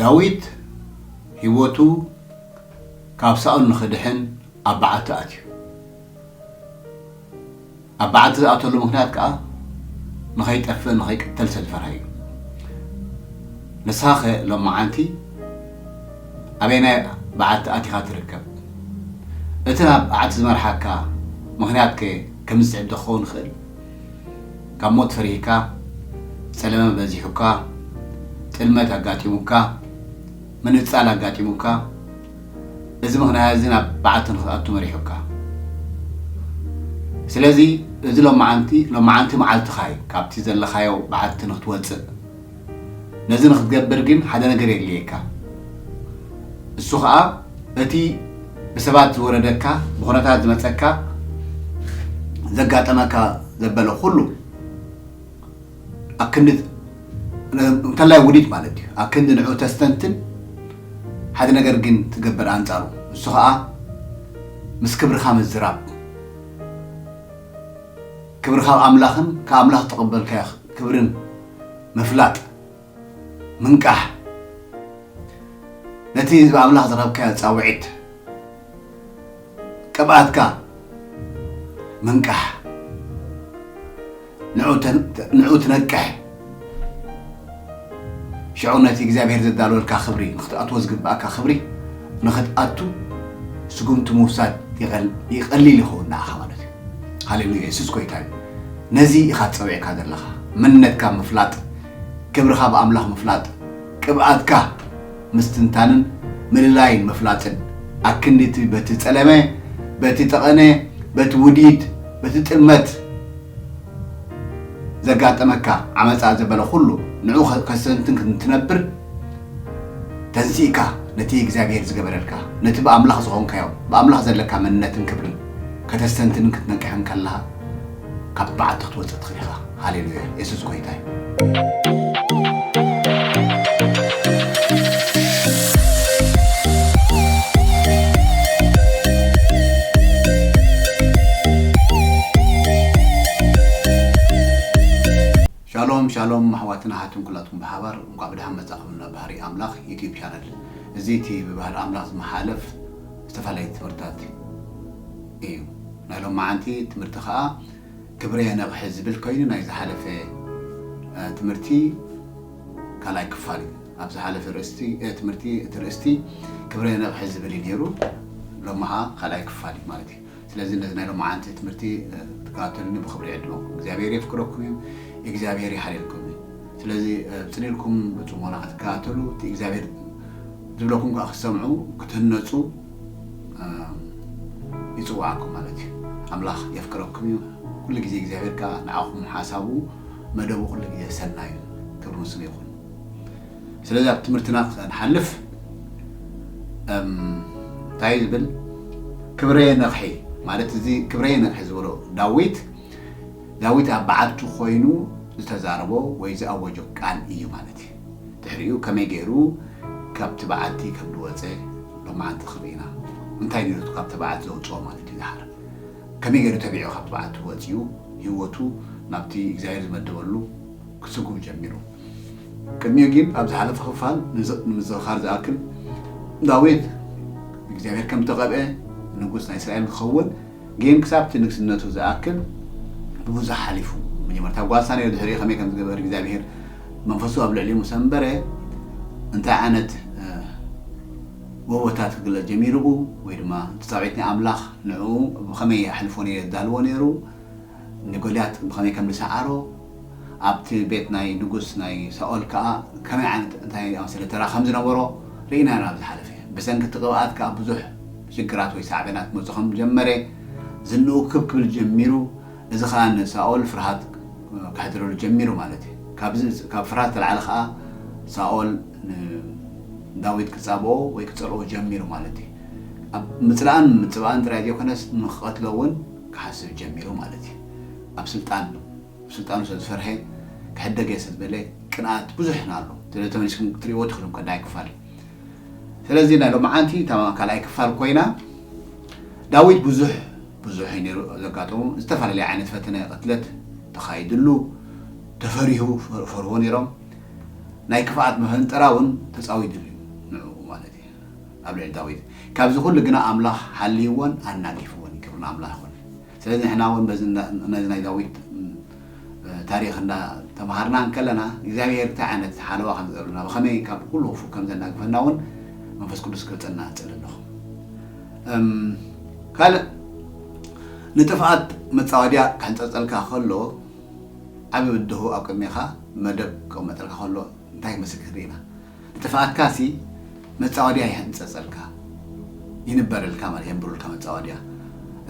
ዳዊት ህይወቱ ካብ ሳኦል ንኽድሕን ኣብ በዓቲ ኣትዩ። ኣብ በዓቲ ዝኣተሉ ምኽንያት ከኣ ንኸይጠፍእ ንኸይቅተል ስለ ዝፈርሃ እዩ። ንስኻ ኸ ሎማዓንቲ ኣበየናይ በዓቲ ኣቲኻ ትርከብ? እቲ ናብ በዓቲ ዝመርሓካ ምኽንያት ከ ከምዚ ዝስዕብ ዶ ክኸውን ይኽእል? ካብ ሞት ፈሪህካ፣ ጸለመ በዚሑካ፣ ጥልመት ኣጋጢሙካ፣ ምንጻል ኣጋጢሙካ፣ እዚ ምኽንያት እዚ ናብ በዓቲ ንኽትኣቱ መሪሑካ። ስለዚ እዚ ሎማዓንቲ ሎማዓንቲ መዓልትኻ እዩ ካብቲ ዘለኻዮ በዓቲ ንኽትወጽእ። ነዚ ንኽትገብር ግን ሓደ ነገር የድልየካ። እሱ ኸኣ እቲ ብሰባት ዝወረደካ፣ ብኹነታት ዝመጸካ፣ ዘጋጠመካ ዘበለ ኩሉ ኣክንዲ እንተላይ ውዲት ማለት እዩ። ኣክንዲ ንዑ ተስተንትን ሓደ ነገር ግን ትገብር ኣንጻሩ። እሱ ኸኣ ምስ ክብርኻ ምዝራብ። ክብርኻ ኣብ ኣምላኽን ካብ ኣምላኽ ተቐበልካዮ ክብርን ምፍላጥ፣ ምንቃሕ። ነቲ ብኣምላኽ ዝረኸብካዮ ጻውዒት፣ ቅብኣትካ ምንቃሕ። ንዑ ተ-፣ ንዑ ትነቅሕ። ሽዑ ነቲ እግዚኣብሔር ዘዳለወልካ ክብሪ፣ ንኽትኣትዎ ዝግብኣካ ክብሪ ንኽትኣቱ ስጉምቲ ምውሳድ ይቐል-፣ ይቐሊል ይኸውን ንኣኻ ማለት እዩ። ሃሌሉያ፣ የሱስ ጎይታ እዩ። ነዚ ኢኻ ትጸውዕካ ዘለኻ። መንነትካ ምፍላጥ፣ ክብርኻ ብኣምላኽ ምፍላጥ፣ ቅብኣትካ ምስትንታንን ምልላይን ምፍላጥን፣ ኣክንዲ እቲ በቲ ጸለመ፣ በቲ ጠቐነ፣ በቲ ውዲት፣ በቲ ጥልመት ዘጋጠመካ ዓመጻ ዘበለ ኩሉ ንዑ ከ-፣ ከስተንትን ክትነብር ተንሲእካ ነቲ እግዚኣብሔር ዝገበረልካ፣ ነቲ ብኣምላኽ ዝኾንካዮ፣ ብኣምላኽ ዘለካ መንነትን ክብርን ከተስተንትንን ክትነቅሕን ከለኻ፣ ካብ በዓቲ ክትወጽእ ትኽእል ኢኻ። ሃሌሉያ! የሱስ ጎይታ እዩ። ሻሎም፣ ሻሎም፣ ኣሕዋትን ኣሓትን ኩላትኩም ብሓባር፣ እንኳዕ ብደሓን መጻኹም ናብ ባህሪ ኣምላኽ ዩትዩብ ቻነል። እዚ እቲ ብባህሪ ኣምላኽ ዝመሓለፍ ዝተፈላለዩ ትምህርትታት እዩ። ናይ ሎማዓንቲ ትምህርቲ ኸኣ ክብረየ ነቕሒ ዝብል ኮይኑ፣ ናይ ዝሓለፈ፣ እ፣ ትምህርቲ ካልኣይ ክፋል እዩ። ኣብ ዝሓለፈ ርእስቲ፣ እ፣ ትምህርቲ፣ እቲ ርእስቲ ክብረየ ነቕሒ ዝብል እዩ ነይሩ። ሎሚ ኸኣ ካልኣይ ክፋል እዩ ማለት እዩ። ስለዚ ነዚ ናይ ሎማዓንቲ ትምህርቲ፣ እ፣ ክትከታተሉኒ ብኽብሪ ይዕድመኩም። እግዚኣብሔር የፍቅረኩም እዩ። እግዚኣብሔር ይሓልየልኩም እዩ። ስለዚ፣ እ፣ ጽን ኢልኩም ብጽሞና ክትከታተሉ፣ እቲ እግዚኣብሔር ዝብለኩም ከኣ ክትሰምዑ፣ ክትህነጹ፣ እ፣ ይጽውዓኩም ማለት እዩ። ኣምላኽ የፍቅረኩም እዩ። ኩሉ ግዜ እግዚኣብሔር ከኣ ንዓኹም ሓሳቡ፣ መደቡ ኩሉ ግዜ ሰናይ እዩ። ክብሪ ንስሙ ይኹን። ስለዚ ኣብ ትምህርትና ክንሓልፍ፣ እም፣ እንታይ ዝብል? ክብረየ ነቕሒ ማለት፣ እዚ ክብረየ ነቕሒ ዝበሎ ዳዊት፣ ዳዊት ኣብ በዓቱ ኮይኑ ዝተዛረቦ ወይ ዝኣወጆ ቃል እዩ ማለት እዩ። ድሕሪኡ ከመይ ገይሩ ካብቲ በዓቲ ከም ዝወጸ ሎማዓንቲ ክንርኢ ኢና። እንታይ ነይሩ እቲ ካብቲ በዓቲ ዘውጽኦ ማለት እዩ ዝሓረ? ከመይ ገይሩ ተቢዑ ካብቲ በዓቲ ወጺኡ ህይወቱ ናብቲ እግዚኣብሔር ዝመደበሉ ክስጉም ጀሚሩ? ቅድሚኡ ግን ኣብ ዝሓለፈ ክፋል ንዝ-፣ ንምዝኽኻር ዝኣክል፣ ዳዊት እግዚኣብሔር ከም ዝተቐብአ ንጉስ ናይ እስራኤል ክኸውን፣ ግን ክሳብቲ ንግስነቱ ዝኣክል ብብዙሕ ሓሊፉ። መጀመርታ ጓሳ ነይሩ፣ ድሕሪኡ ከመይ ከም ዝገበር እግዚኣብሔር መንፈሱ ኣብ ልዕሊኡ ምስ ኣንበረ፣ እንታይ ዓይነት፣ እ፣ ጎቦታት ክግለጽ ጀሚሩ፣ ወይ ድማ እቲ ጻውዒት ናይ ኣምላኽ ንዕኡ ብኸመይ ኣሕልፎ ነይሩ፣ የዳልዎ ነይሩ፣ ንጎልያድ ብኸመይ ከም ዝሰዓሮ፣ ኣብቲ ቤት ናይ ንጉስ ናይ ሳኦል ከኣ ከመይ ዓይነት እንታይ ኣመሰለ ተራ ከም ዝነበሮ ርኢና ኢና ኣብ ዝሓለፈ። ብሰንኪ እቲ ቅብኣት ከኣ ብዙሕ ሽግራት ወይ ሳዕቤናት ክመጹ ከም ዝጀመረ፣ ዝንኡ ክብ ክብል ጀሚሩ፣ እዚ ከኣ ንሳኦል ፍርሃት ከሕድረሉ ጀሚሩ ማለት እዩ። ካብዚ፣ ካብ ፍርሃት ዝተላዕለ ከኣ ሳኦል ንዳዊት ክጻብኦ ወይ ክጸልኦ ጀሚሩ ማለት እዩ። ኣብ ምጽላእን ምጽባእን ጥራይ ዘይኮነስ ንኽቐትሎ እውን ክሓስብ ጀሚሩ ማለት እዩ። ኣብ ስልጣን፣ ስልጣኑ ስለ ዝፈርሀ፣ ክሕደግ እየ ስለ ዝበለ፣ ቅንኣት ብዙሕ ኣሎ። ስለ ተመሊስኩም ክትርእይዎ ትኽእሉ ቀዳማይ ክፋል። ስለዚ ናይ ሎማዓንቲ እታ ካልኣይ ክፋል ኮይና፣ ዳዊት ብዙሕ፣ ብዙሕ እዩ ነይሩ ዘጋጠሙ። ዝተፈላለየ ዓይነት ፈተነ ቅትለት ተኻይድሉ፣ ተፈሪሁ፣ ፈ-፣ ፈርሆ ነይሮም። ናይ ክፍኣት መፈንጠራ እውን ተጻዊድሉ እዩ። ኣብ ልዕሊ ዳዊት። ካብዚ ኩሉ ግና ኣምላኽ ሓልይዎን ኣናጊፍዎን እዩ። ክብሪ ንኣምላኽ ይኹን። ስለዚ ንሕና እውን በዚ እንዳ- ነዚ ናይ ዳዊት ም፣ ታሪኽ እንዳተምሃርና እንከለና እግዚኣብሔር እንታይ ዓይነት ሓለዋ ከም ዝገብርና ብኸመይ ካብ ኩሉ ክፉእ ከም ዘናግፈና እውን መንፈስ ቅዱስ ክገልጸልና እጽል ኣለኹ። እም፣ ካልእ ንጥፍኣት መጻወድያ ክሕንጸጸልካ ከሎ ዓቢ ብድሆ ኣብ ቅድሜኻ መደብ ክቕመጠልካ ከሎ እንታይ ክመስል ክንርኢ ኢና። ንጥፍኣትካሲ መጻወድያ ይሕንጸጸልካ ይንበረልካ ማለት የንብሩልካ መጻወድያ።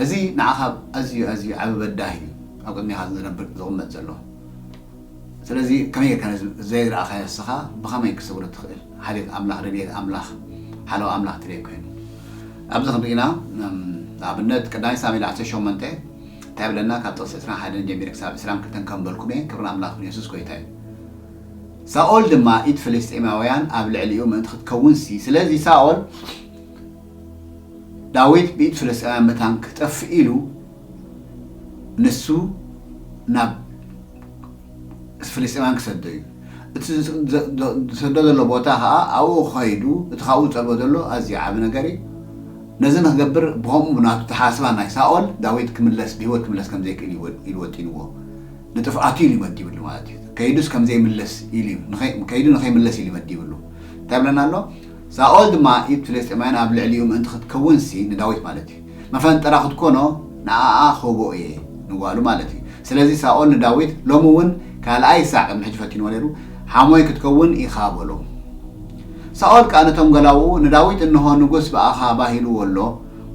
እዚ ንዓኻ ኣዝዩ ኣዝዩ ዓቢ በዳሂ እዩ ኣብ ቅድሜኻ ዝነብር ዝቕመጥ ዘሎ። ስለዚ ከመይ ጌርካ ነዚ ዘይረኣኻዮ ንስኻ ብኸመይ ክሰግሮ ትኽእል? ሓልዮት ኣምላኽ፣ ረድኤት ኣምላኽ፣ ሓለዋ ኣምላኽ ትርኢ ኮይኑ ኣብዚ ክንርኢና ንኣብነት ቀዳማይ ሳሙኤል ዓሰርተ ሸሞንተ እንታይ ብለና? ካብ ጥቕሲ ዕስራን ሓደን ጀሚረ ክሳብ ዕስራን ክልተን ከንበልኩም እየ። ክብሪ ኣምላኽ ንየሱስ ጎይታ እዩ። ሳኦል ድማ ኢድ ፍልስጤማውያን ኣብ ልዕሊኡ ምእንቲ ክትከውንሲ፣ ስለዚ ሳኦል ዳዊት ብኢድ ፍልስጤማውያን መታን ክጠፍእ ኢሉ ንሱ ናብ ፍልስጤማውያን ክሰዶ እዩ። እቲ ዝሰዶ ዘሎ ቦታ ከዓ ኣብኡ ከይዱ እቲ ካብኡ ዝጠልቦ ዘሎ ኣዝዩ ዓቢ ነገር እዩ። ነዚ ንክገብር ብኸምኡ ናቱ ተሓስባ ናይ ሳኦል ዳዊት ክምለስ ብህይወት ክምለስ ከምዘይክእል ኢሉ ወጢንዎ። ንጥፍኣቱ ኢሉ መዲብሉ ማለት እዩ። ከይዱስ ከምዘይምለስ ኢሉ እዩ። ከይዱ ንኸይምለስ ኢሉ መዲብሉ። እንታይ ብለና ኣሎ? ሳኦል ድማ ኢድ ፍልስጤማውያን ኣብ ልዕሊኡ ምእንቲ ክትከውንሲ ንዳዊት ማለት እዩ መፈንጠራ ክትኮኖ ንኣኣ ክህቦ እየ ንጓሉ ማለት እዩ። ስለዚ ሳኦል ንዳዊት ሎሚ እውን ካልኣይ ሳዕ ቅድሚ ሕጂ ፈቲንዎ ነይሩ ሓሞይ ክትከውን ኢኻ በሎ። ሳኦል ከኣ ነቶም ገላውኡ ንዳዊት እንሆ ንጉስ ብኣኻ ባሂልዎ ኣሎ፣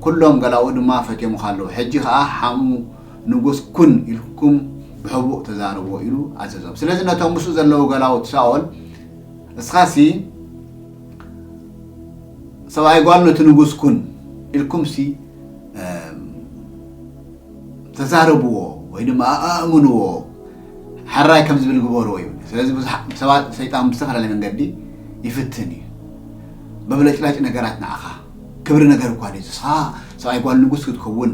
ኩሎም ገላውኡ ድማ ፈትዮምኻ ኣለዉ። ሕጂ ኸኣ ሓሙ ንጉስ ኩን ኢልኩም ብሕቡእ ተዛረብዎ ኢሉ ኣዘዞም። ስለዚ ነቶም ምስኡ ዘለዉ ገላውት ሳኦል እስኻሲ ሰብኣይ ጓል ነቲ ንጉስ ኩን ኢልኩምሲ ተዛረብዎ ወይ ድማ ኣእምንዎ፣ ሓራይ ከም ዝብል ግበርዎ ይብል። ስለዚ ብዙሓት ሰባት ሰይጣን ብዝተፈላለየ መንገዲ ይፍትን እዩ። በብለጭላጭ ነገራት ንዓኻ ክብሪ ነገር እኳ እዩ። ንስኻ ሰብኣይ ጓል ንጉስ ክትከውን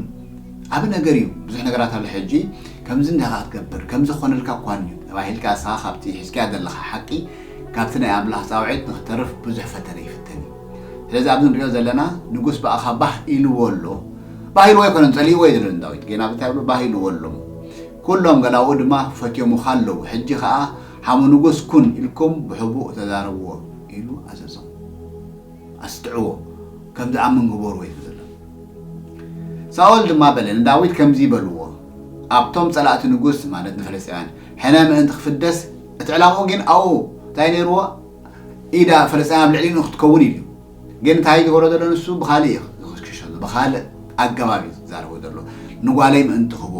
ዓቢ ነገር እዩ። ብዙሕ ነገራት ኣሎ። ሕጂ ከምዚ እንዲኻ ክትገብር ከምዚ ክኾነልካ እኳ እዩ ተባሂልካ ንስኻ ካብቲ ሒዝካያ ዘለኻ ሓቂ ካብቲ ናይ ኣምላኽ ጻውዒት ንክተርፍ ብዙሕ ፈተነ ይፍተን እዩ። ስለዚ ኣብዚ ንሪኦ ዘለና ንጉስ ብኣኻ ባህ ኢልዎ ኣሎ። ባህ ኢልዎ ኣይኮነን ጸሊእዎ እዩ ዘሎ ንዳዊት። ጌና ብታይ ብሎ ባህ ኢልዎ ኣሎ። ኩሎም ገላኡ ድማ ፈትዮሙኻ ኣለዉ። ሕጂ ኸኣ ሓሙ ንጉስ ኩን ኢልኩም ብሕቡእ ተዛረብዎ ኢሉ ኣዘዞም። ኣስጥዕዎ ከም ዝኣምን ግበርዎ እዩ ዘሎ። ሳኦል ድማ በለ ንዳዊት ከምዚ በልዎ ኣብቶም ጸላእቲ ንጉስ ማለት ንፍልስጥያን ሕነ ምእንቲ ክፍደስ እቲ ዕላምኡ ግን ኣብኡ እንታይ ነይርዎ ኢዳ ፍልስጥያን ኣብ ልዕሊኡ ንክትከውን ኢሉ ግን እንታይ ዝገበሮ ዘሎ ንሱ ብካልእ እዩ ዝክሽከሽ ዘሎ ብካልእ ኣገባብ እዩ ዝዛረቦ ዘሎ ንጓለይ ምእንቲ ክህቦ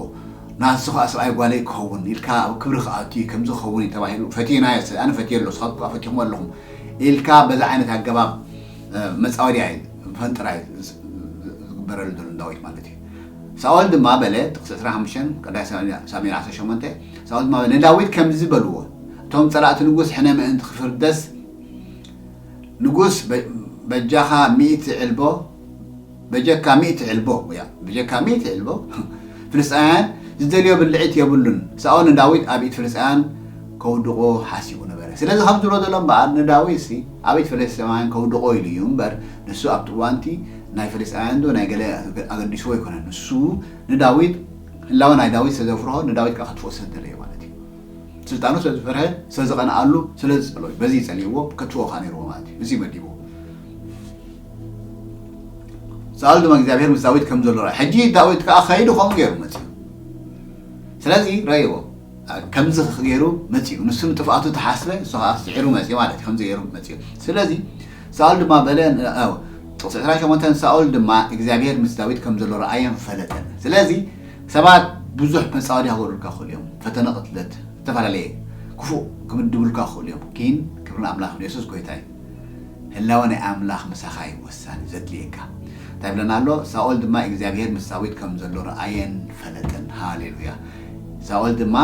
ናሱ ከዓ ሰብኣይ ጓለይ ክኸውን ኢልካ ኣብ ክብሪ ክኣቱ እዩ ከምዚ ክኸውን እዩ ተባሂሉ ፈቲናዮ ኣነ ፈትየ ኣሎ ስኻትኩም ከዓ ፈቲኹም ኣለኹም ኢልካ በዚ ዓይነት ኣገባብ መፃወድያ እዩ ፈንጥራ እዩ ዝግበረሉ ዘሎ ንዳዊት ማለት እዩ። ሳኦል ድማ በለ ጥቕሲ ዕስራን ሓሙሽተን ቀዳማይ ሳሙኤል ዓሰርተ ሸሞንተ ሳኦል ድማ በለ ንዳዊት ከምዚ በልዎ እቶም ፀላእቲ ንጉስ ሕነ ምእንቲ ክፍርደስ ንጉስ በጃኻ ሚእቲ ዕልቦ በጀካ ሚእቲ ዕልቦ ያ በጀካ ሚእቲ ዕልቦ ፍልስጥኤማውያን ዝደልዮ ብልዒት የብሉን። ሳኦል ንዳዊት ኣብ ኢድ ፍልስጥኤማውያን ከውድቖ ሓሲቡ ነበረ። ስለዚ ከም ዝብሎ ዘሎ እምበኣር ንዳዊት ሲ ኣብ ኢድ ፍልስጥኤማውያን ከውድቖ ኢሉ እዩ እምበር ንሱ ኣብቲ እዋንቲ ናይ ፍልስጥኤማውያን ዶ ናይ ገለ ኣገዲስዎ ኣይኮነን። ንሱ ንዳዊት ህላወ ናይ ዳዊት ስለዘፍርሆ ንዳዊት ከዓ ከጥፍኦ ስለዝደለየ ማለት እዩ። ስልጣኑ ስለዝፈርሀ ስለዝቐንኣሉ ስለዝፀሎ በዚ ይፀልይዎ ከጥፍኦ ከዓ ነይርዎ ማለት እዩ። እዚ መዲብዎ ሳኦል ድማ እግዚኣብሔር ምስ ዳዊት ከም ዘሎ ረኣ። ሕጂ ዳዊት ከዓ ከይዱ ከምኡ ገይሩ መፅኡ። ስለዚ ረእይዎ ከምዚ ገይሩ መፅኡ። ንሱ ንጥፍኣቱ ተሓስበ፣ ንሱ ከዓ ስዒሩ መፅኡ ማለት እዩ። ከምዚ ገይሩ መፅኡ። ስለዚ ሳኦል ድማ በለ፣ ጥቕሲ ዕስራን ሸሞንተን ሳኦል ድማ እግዚኣብሔር ምስ ዳዊት ከም ዘሎ ረኣየን ፈለጠን። ስለዚ ሰባት ብዙሕ መፃወድያ ክገብሩልካ ክኽእሉ እዮም። ፈተነ ቅትለት፣ ዝተፈላለየ ክፉእ ክምድቡልካ ክኽእሉ እዮም። ግን ክብሪ ንኣምላኽ ንየሱስ ጎይታ እዩ። ህላወ ናይ ኣምላኽ ምሳኻ እዩ ወሳኒ ዘድልየካ እንታይ ብለና ኣሎ ሳኦል ድማ እግዚኣብሄር ምስ ዳዊት ከም ዘሎ ረኣየን ፈለጠን ሃሌሉያ ሳኦል ድማ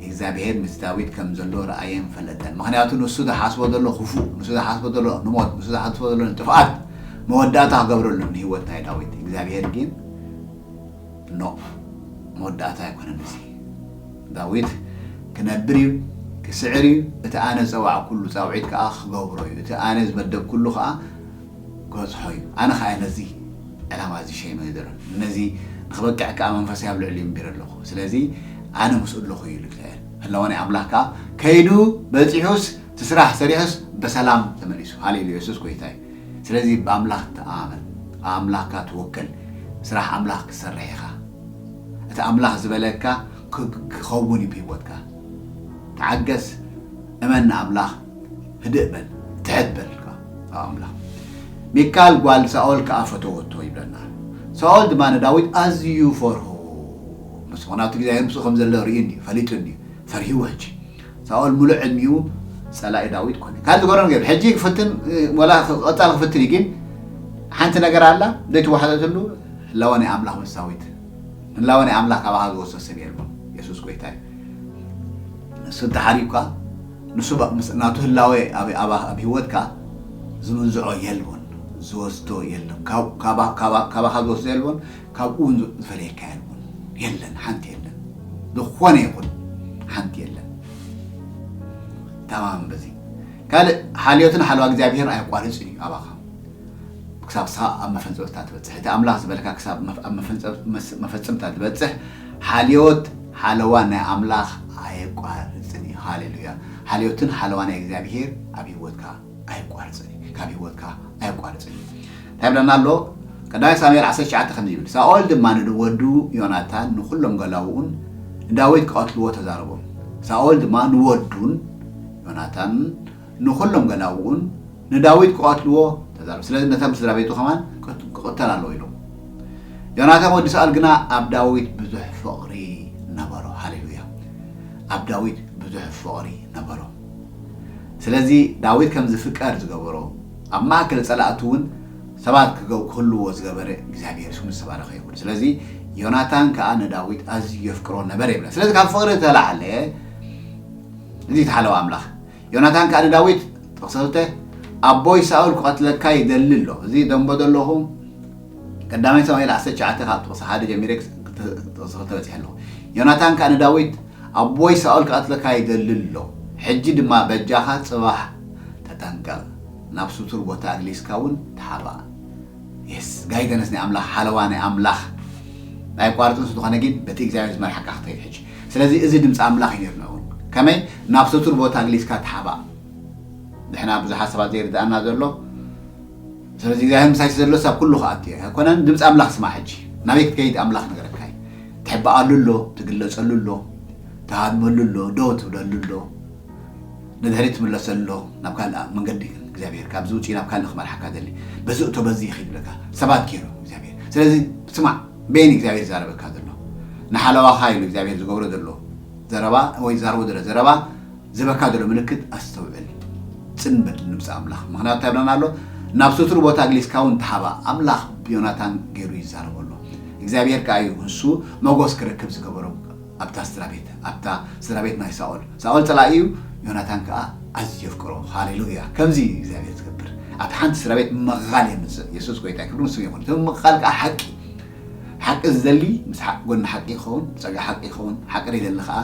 እግዚኣብሄር ምስ ዳዊት ከም ዘሎ ረኣየን ፈለጠን ምክንያቱ ንሱ ዝሓስቦ ዘሎ ክፉእ ንሱ ዝሓስቦ ዘሎ ንሞት ንሱ ዝሓስቦ ዘሎ ንጥፍኣት መወዳእታ ክገብረሉ ንህይወት ናይ ዳዊት እግዚኣብሄር ግን ኖ መወዳእታ ኣይኮነን እዚ ዳዊት ክነብር እዩ ክስዕር እዩ እቲ ኣነ ዝፀዋዕኩሉ ፃውዒት ከዓ ክገብሮ እዩ እቲ ኣነ ዝመደብኩሉ ከዓ ክበጽሖ እዩ። ኣነ ኸኣ ነዚ ዕላማ እዚ ሸይመ ይደሎ። ነዚ ንኽበቅዕ ከኣ መንፈሳዊ ኣብ ልዕሊ እምቢረ ኣለኹ። ስለዚ ኣነ ምስኡ ኣለኹ እዩ ኢሉ እግዚኣብሔር። ህላወ ናይ ኣምላኽ ከኣ ከይዱ በጺሑስ እቲ ስራሕ ሰሪሑስ ብሰላም ተመሊሱ። ሃሌሉያ፣ የሱስ ጎይታ እዩ። ስለዚ ብኣምላኽ ተኣመን፣ ኣብ ኣምላኽካ ትወከል። ስራሕ ኣምላኽ ክትሰርሕ ኢኻ። እቲ ኣምላኽ ዝበለካ ክ- ክኸውን እዩ ብህይወትካ። ተዓገስ፣ እመን ንኣምላኽ፣ ህድእ በል፣ ትሕት በል ኢልካ ኣብ ኣምላኽ። ሚካል ጓል ሳኦል ከኣ ፈተወቶ ይብለና። ሳኦል ድማ ንዳዊት ኣዝዩ ፈርሁ። ምስ ምኽንያቱ እግዚኣብሔር ምስኡ ከም ዘሎ ርእዩ እንድዩ፣ ፈሊጡ እንድዩ፣ ፈሪህዎ። ሕጂ ሳኦል ሙሉእ ዕድሚኡ ጸላኢ ዳዊት ኮነ። ካልእ ዝገርም ነገር ሕጂ ክፍትን ወላ ቀጻሊ ክፍትን እዩ፣ ግን ሓንቲ ነገር ኣላ ዘይትወሓጠትሉ፣ ህላወ ናይ ኣምላኽ ምስ ዳዊት፣ ህላወ ናይ ኣምላኽ ካባኻ ዝወስዶ ሰብ የልቦን። የሱስ ጎይታ እዩ። ንሱ እንተሓሪዩካ፣ ንሱ ባ- ምስ- ናቱ ህላወ ኣብ ኣብ- ኣብ ህይወትካ ዝምንዝዖ የልቦን፣ ዝወስዶ የለን። ካብ- ካባ- ካባ- ካባኻ ዝወስዶ የልቦን፣ ካብኡ እውን ዝ- ዝፈለየካ የልቦን። የለን፣ ሓንቲ የለን። ዝኾነ ይኹን ሓንቲ የለን። ተማመን በዚ። ካልእ ሓልዮትን ሓለዋ እግዚኣብሔር ኣየቋርጽን እዩ ኣባኻ። ክሳብ ንስኻ ኣብ መፈጸምታ ትበጽሕ። እቲ ኣምላኽ ዝበለካ ክሳብ መፍ- ኣብ መፈጸም- መስ- መፈጸምታ ትበጽሕ። ሓልዮት ሓለዋ ናይ ኣምላኽ ኣየቋርጽን እዩ። ሃሌሉያ። ሓልዮትን ሓለዋ ናይ እግዚኣብሔር ኣብ ህይወትካ ኣየቋርጽን እዩ። ካብ ህይወትካ ኣየቋርጽን እዩ። እንታይ ይብለና ኣሎ? ቀዳማይ ሳሙኤል ዓሰርተ ትሽዓተ ከምዚ ይብል፣ ሳኦል ድማ ንወዱ ዮናታን ንኹሎም ገላውኡን ንዳዊት ክቐትልዎ ተዛረቦም። ሳኦል ድማ ንወዱን ዮናታንን ንኹሎም ገላውኡን ንዳዊት ክቐትልዎ ተዛረቡ። ስለዚ ነቶም ስድራ ቤቱ ከማን ክቕተል ኣለዎ ኢሎም። ዮናታን ወዲ ሳኦል ግና ኣብ ዳዊት ብዙሕ ፍቕሪ ነበሮ። ሃሌሉያ። ኣብ ዳዊት ብዙሕ ፍቕሪ ነበሮ። ስለዚ ዳዊት ከም ዝፍቀር ዝገበሮ፣ ኣብ ማእከል ጸላእቱ እውን ሰባት ክገ- ክህልዎ ዝገበረ እግዚኣብሔር ስሙ ዝተባረኸ ይኹን። ስለዚ ዮናታን ከኣ ንዳዊት ኣዝዩ የፍቅሮ ነበረ ይብላ። ስለዚ ካብ ፍቕሪ ዝተላዕለ እዚ ተሓለወ ኣምላኽ። ዮናታን ከኣ ንዳዊት ጥቕሲ ክልተ ኣቦይ ሳኦል ክቐትለካ ይደሊ ኣሎ። እዚ ደንቦ ዘለኹ ቀዳማይ ሳሙኤል ዓሰርተ ትሽዓተ ካብ ጥቕሲ ሓደ ጀሚረ ክስ- ክተ- ጥቕሲ ክልተ በጺሐ ኣለኹ። ዮናታን ከኣ ንዳዊት ኣቦይ ሳኦል ክቐትለካ ይደሊ ኣሎ። ሕጂ ድማ በጃኻ ጽባሕ ተጠንቀቕ፣ ናብ ስቱር ቦታ ኣግሊስካ እውን ተሓባእ። የስ ጋይደንስ ናይ ኣምላኽ ሓለዋ ናይ ኣምላኽ ናይ ቋርጥን ዝኾነ ግን በቲ እግዚኣብሔር ዝመርሓካ ክትኸይድ ሕጂ። ስለዚ እዚ ድምፂ ኣምላኽ እዩ ነርና እውን ከመይ ናብ ስቱር ቦታ ኣግሊስካ ተሓባእ። ንሕና ብዙሓት ሰባት ዘይርድኣና ዘሎ ስለዚ እግዚኣብሔር ምሳይ ዘሎ ሳብ ኩሉ ክኣቱ እየ ኣይኮነን። ድምፂ ኣምላኽ ስማዕ ሕጂ ናበይ ክትከይድ ኣምላኽ ነገረካ እዩ። ትሕበኣሉ ኣሎ፣ ትግለፀሉ ኣሎ፣ ትሃድመሉ ኣሎ፣ ደው ትብለሉ ኣሎ። ንድሕሪት ትምለሰሉ ኣሎ ናብ ካልእ መንገዲ። እግዚኣብሔር ካብዚ ውፅኢ ናብ ካልእ ክመርሓካ ደሊ። በዚ እቶ በዚ ይኽድ ብለካ ሰባት ገይሩ እግዚኣብሔር። ስለዚ ስማዕ በይን እግዚኣብሔር ይዛረበካ ዘሎ ንሓለዋኻ ኢሉ እግዚኣብሔር ዝገብሮ ዘሎ ዘረባ ወይ ዝዛረቦ ዘሎ ዘረባ ዝበካ ዘሎ ምልክት ኣስተውዕል። ፅንበል ንምፃእ ኣምላኽ ምክንያቱ እንታይ ብለና ኣሎ? ናብ ስቱር ቦታ ኣግሊስካ እውን ተሓባ ኣምላኽ ብዮናታን ገይሩ ይዛረቦ ኣሎ። እግዚኣብሔር ከዓ እዩ ንሱ መጎስ ክረክብ ዝገበሮ ኣብታ ስድራ ቤት ኣብታ ስድራ ቤት ናይ ሳኦል ሳኦል ፀላኢ እዩ። ዮናታን ከዓ ኣዝዩ የፍቅሮ። ሃሌሉያ። ከምዚ እዩ እግዚኣብሔር ዝገብር። ኣብቲ ሓንቲ ስድራ ቤት ምቕቓል የምፅእ። የሱስ ጎይታ ክብሪ ንሱ ይኹን። እቲ ምቕቓል ከዓ ሓቂ ሓቂ ዝደሊ ምስ ሓቂ ጎኒ ሓቂ ይኸውን፣ ፀግዒ ሓቂ ይኸውን። ሓቂ ደይደሊ ከዓ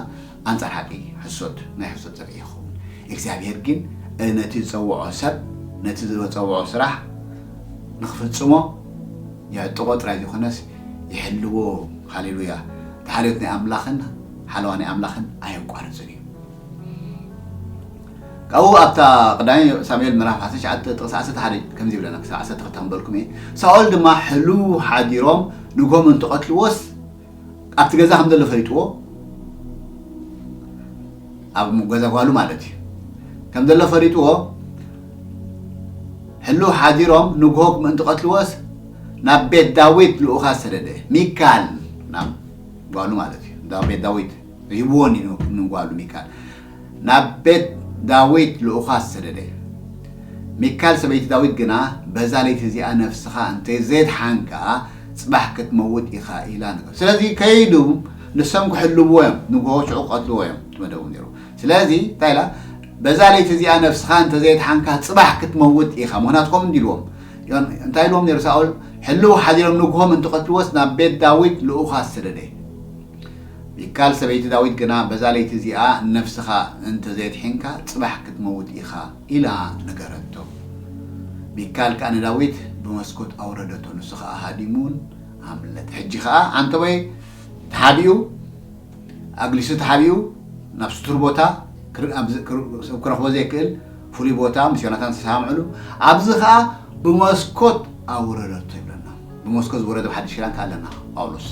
ኣንፃር ሓቂ ሕሶት ናይ ሕሶት ፀግዒ ይኸውን። እግዚኣብሔር ግን ነቲ ዝፀውዖ ሰብ ነቲ ዝፀውዖ ስራሕ ንክፍፅሞ የዕጥቆ ጥራይ ዘይኮነስ ይሕልዎ። ሃሌሉያ። ተሓልዮት ናይ ኣምላኽን ሓለዋ ናይ ኣምላኽን ኣየቋርፅን እዩ። ካብኡ ኣብታ ቀዳማይ ሳሙኤል ምዕራፍ ዓሰርተ ትሽዓተ ጥቕሲ ዓሰርተ ሓደ ከምዚ ይብለና ክሳብ ዓሰርተ ክልተ ክንበልኩም እየ። ሳኦል ድማ ሕሉው ሓዲሮም ንግሆ ምእንቲ ቀትልዎስ ኣብቲ ገዛ ከም ዘሎ ፈሊጥዎ ኣብ ገዛ ጓሉ ማለት እዩ ከም ዘሎ ፈሊጥዎ ሕሉው ሓዲሮም ንግሆ ምእንቲ ቀትልዎስ ናብ ቤት ዳዊት ልኡኻት ሰደደ። ሚካል ናብ ጓሉ ማለት እዩ ናብ ቤት ዳዊት ሂብዎን እዩ ንጓሉ ሚካል ናብ ቤት ዳዊት ልኡኻት ሰደደ። ሚካል ሰበይቲ ዳዊት ግና በዛ ለይቲ እዚኣ ነፍስኻ እንተ ዘየድሓንካ ጽባሕ ክትመውት ኢኻ ኢላ ነገር ስለዚ ከይዱ ንሶም ክሕልዎ እዮም ንግሆ ሽዑ ክቐትልዎ እዮም ትመደቡ ነይሩ። ስለዚ እንታይ ኢላ በዛ ለይቲ እዚኣ ነፍስኻ እንተ ዘየድሓንካ ጽባሕ ክትመውት ኢኻ ምክንያቱ ከም እንዲልዎም እንታይ ኢልዎም ነይሩ ሳኦል ሕልው ሓዲሮም ንግሆም እንትቐትልዎስ ናብ ቤት ዳዊት ልኡኻት ሰደደ። ሚካል ሰበይቲ ዳዊት ግና በዛ ለይቲ እዚኣ ነፍስኻ እንተ ዘየድሒንካ ጽባሕ ክትመውት ኢኻ ኢላ ነገረቶ። ሚካል ከኣ ንዳዊት ብመስኮት ኣውረደቶ፣ ንሱ ኸኣ ሃዲሙን ኣምለጠ። ሕጂ ኸኣ ዓንተቦይ ተሓቢኡ፣ ኣግሊሱ ተሓቢኡ ናብ ስቱር ቦታ ክር-፣ ኣብ ዝ-፣ ክር-፣ ሰብ ክረኽቦ ዘይክእል ፍሉይ ቦታ ምስ ዮናታን ዝተሰማምዕሉ፣ ኣብዚ ኸኣ ብመስኮት ኣውረደቶ ይብለና። ብመስኮት ዝወረደ ብሓድሽ ኪዳን ከኣ ኣለና ጳውሎስ።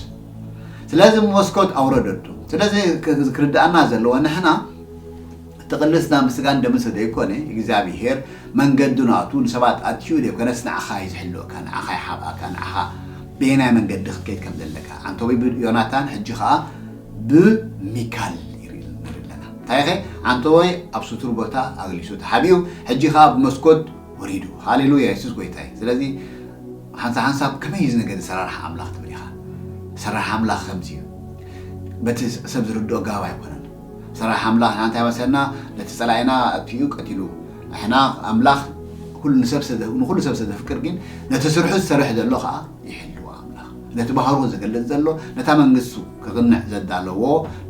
ስለዚ ብመስኮት ኣውረደቶ። ስለዚ ክ-፣ ክርድኣና ዘለዎ ንሕና እቲ ቅልስና ምስጋን ደምሰ ዘይኮነ እግዚኣብሔር መንገዱ ናቱ ንሰባት ኣትዩ ዘይኮነስ ንዓኻ እዩ ዝሕልወካ፣ ንዓኻ ይሓብኣካ፣ ንዓኻ በየናይ መንገዲ ክትከይድ ከም ዘለካ። ዓንተቦይ ብዮናታን ሕጂ ኸኣ ብሚካል ይርኢ ኣለና። እንታይ ኸ? ዓንተቦይ ኣብ ስቱር ቦታ ኣግሊሱ ተሓቢኡ፣ ሕጂ ኸኣ ብመስኮት ወሪዱ። ሃሌሉያ፣ የሱስ ጎይታ እዩ። ስለዚ ሓንሳብ ሓንሳብ ከመይ እዩ እዚ ነገር ኣሰራርሓ ኣምላኽ ትብል ኢኻ። ኣሰራርሓ ኣምላኽ ከምዚ እዩ። በቲ ሰብ ዝርድኦ ኣገባብ ኣይኮነን። ኣሰራርሓ ኣምላኽ ንሕና እንታይ መሰልና? ነቲ ጸላኢና ኣጥፊኡ ቀቲሉ። ንሕና ኣምላኽ ኩሉ ንሰብ ስለ ዘ-፣ ንኹሉ ሰብ ስለ ዘፍቅር ግን ነቲ ስርሑ ዝሰርሕ ዘሎ ኸኣ ይሕልዎ ኣምላኽ። ነቲ ባህሩ ዝገልጽ ዘሎ፣ ነታ መንግስቱ ክቕንዕ ዘዳለዎ፣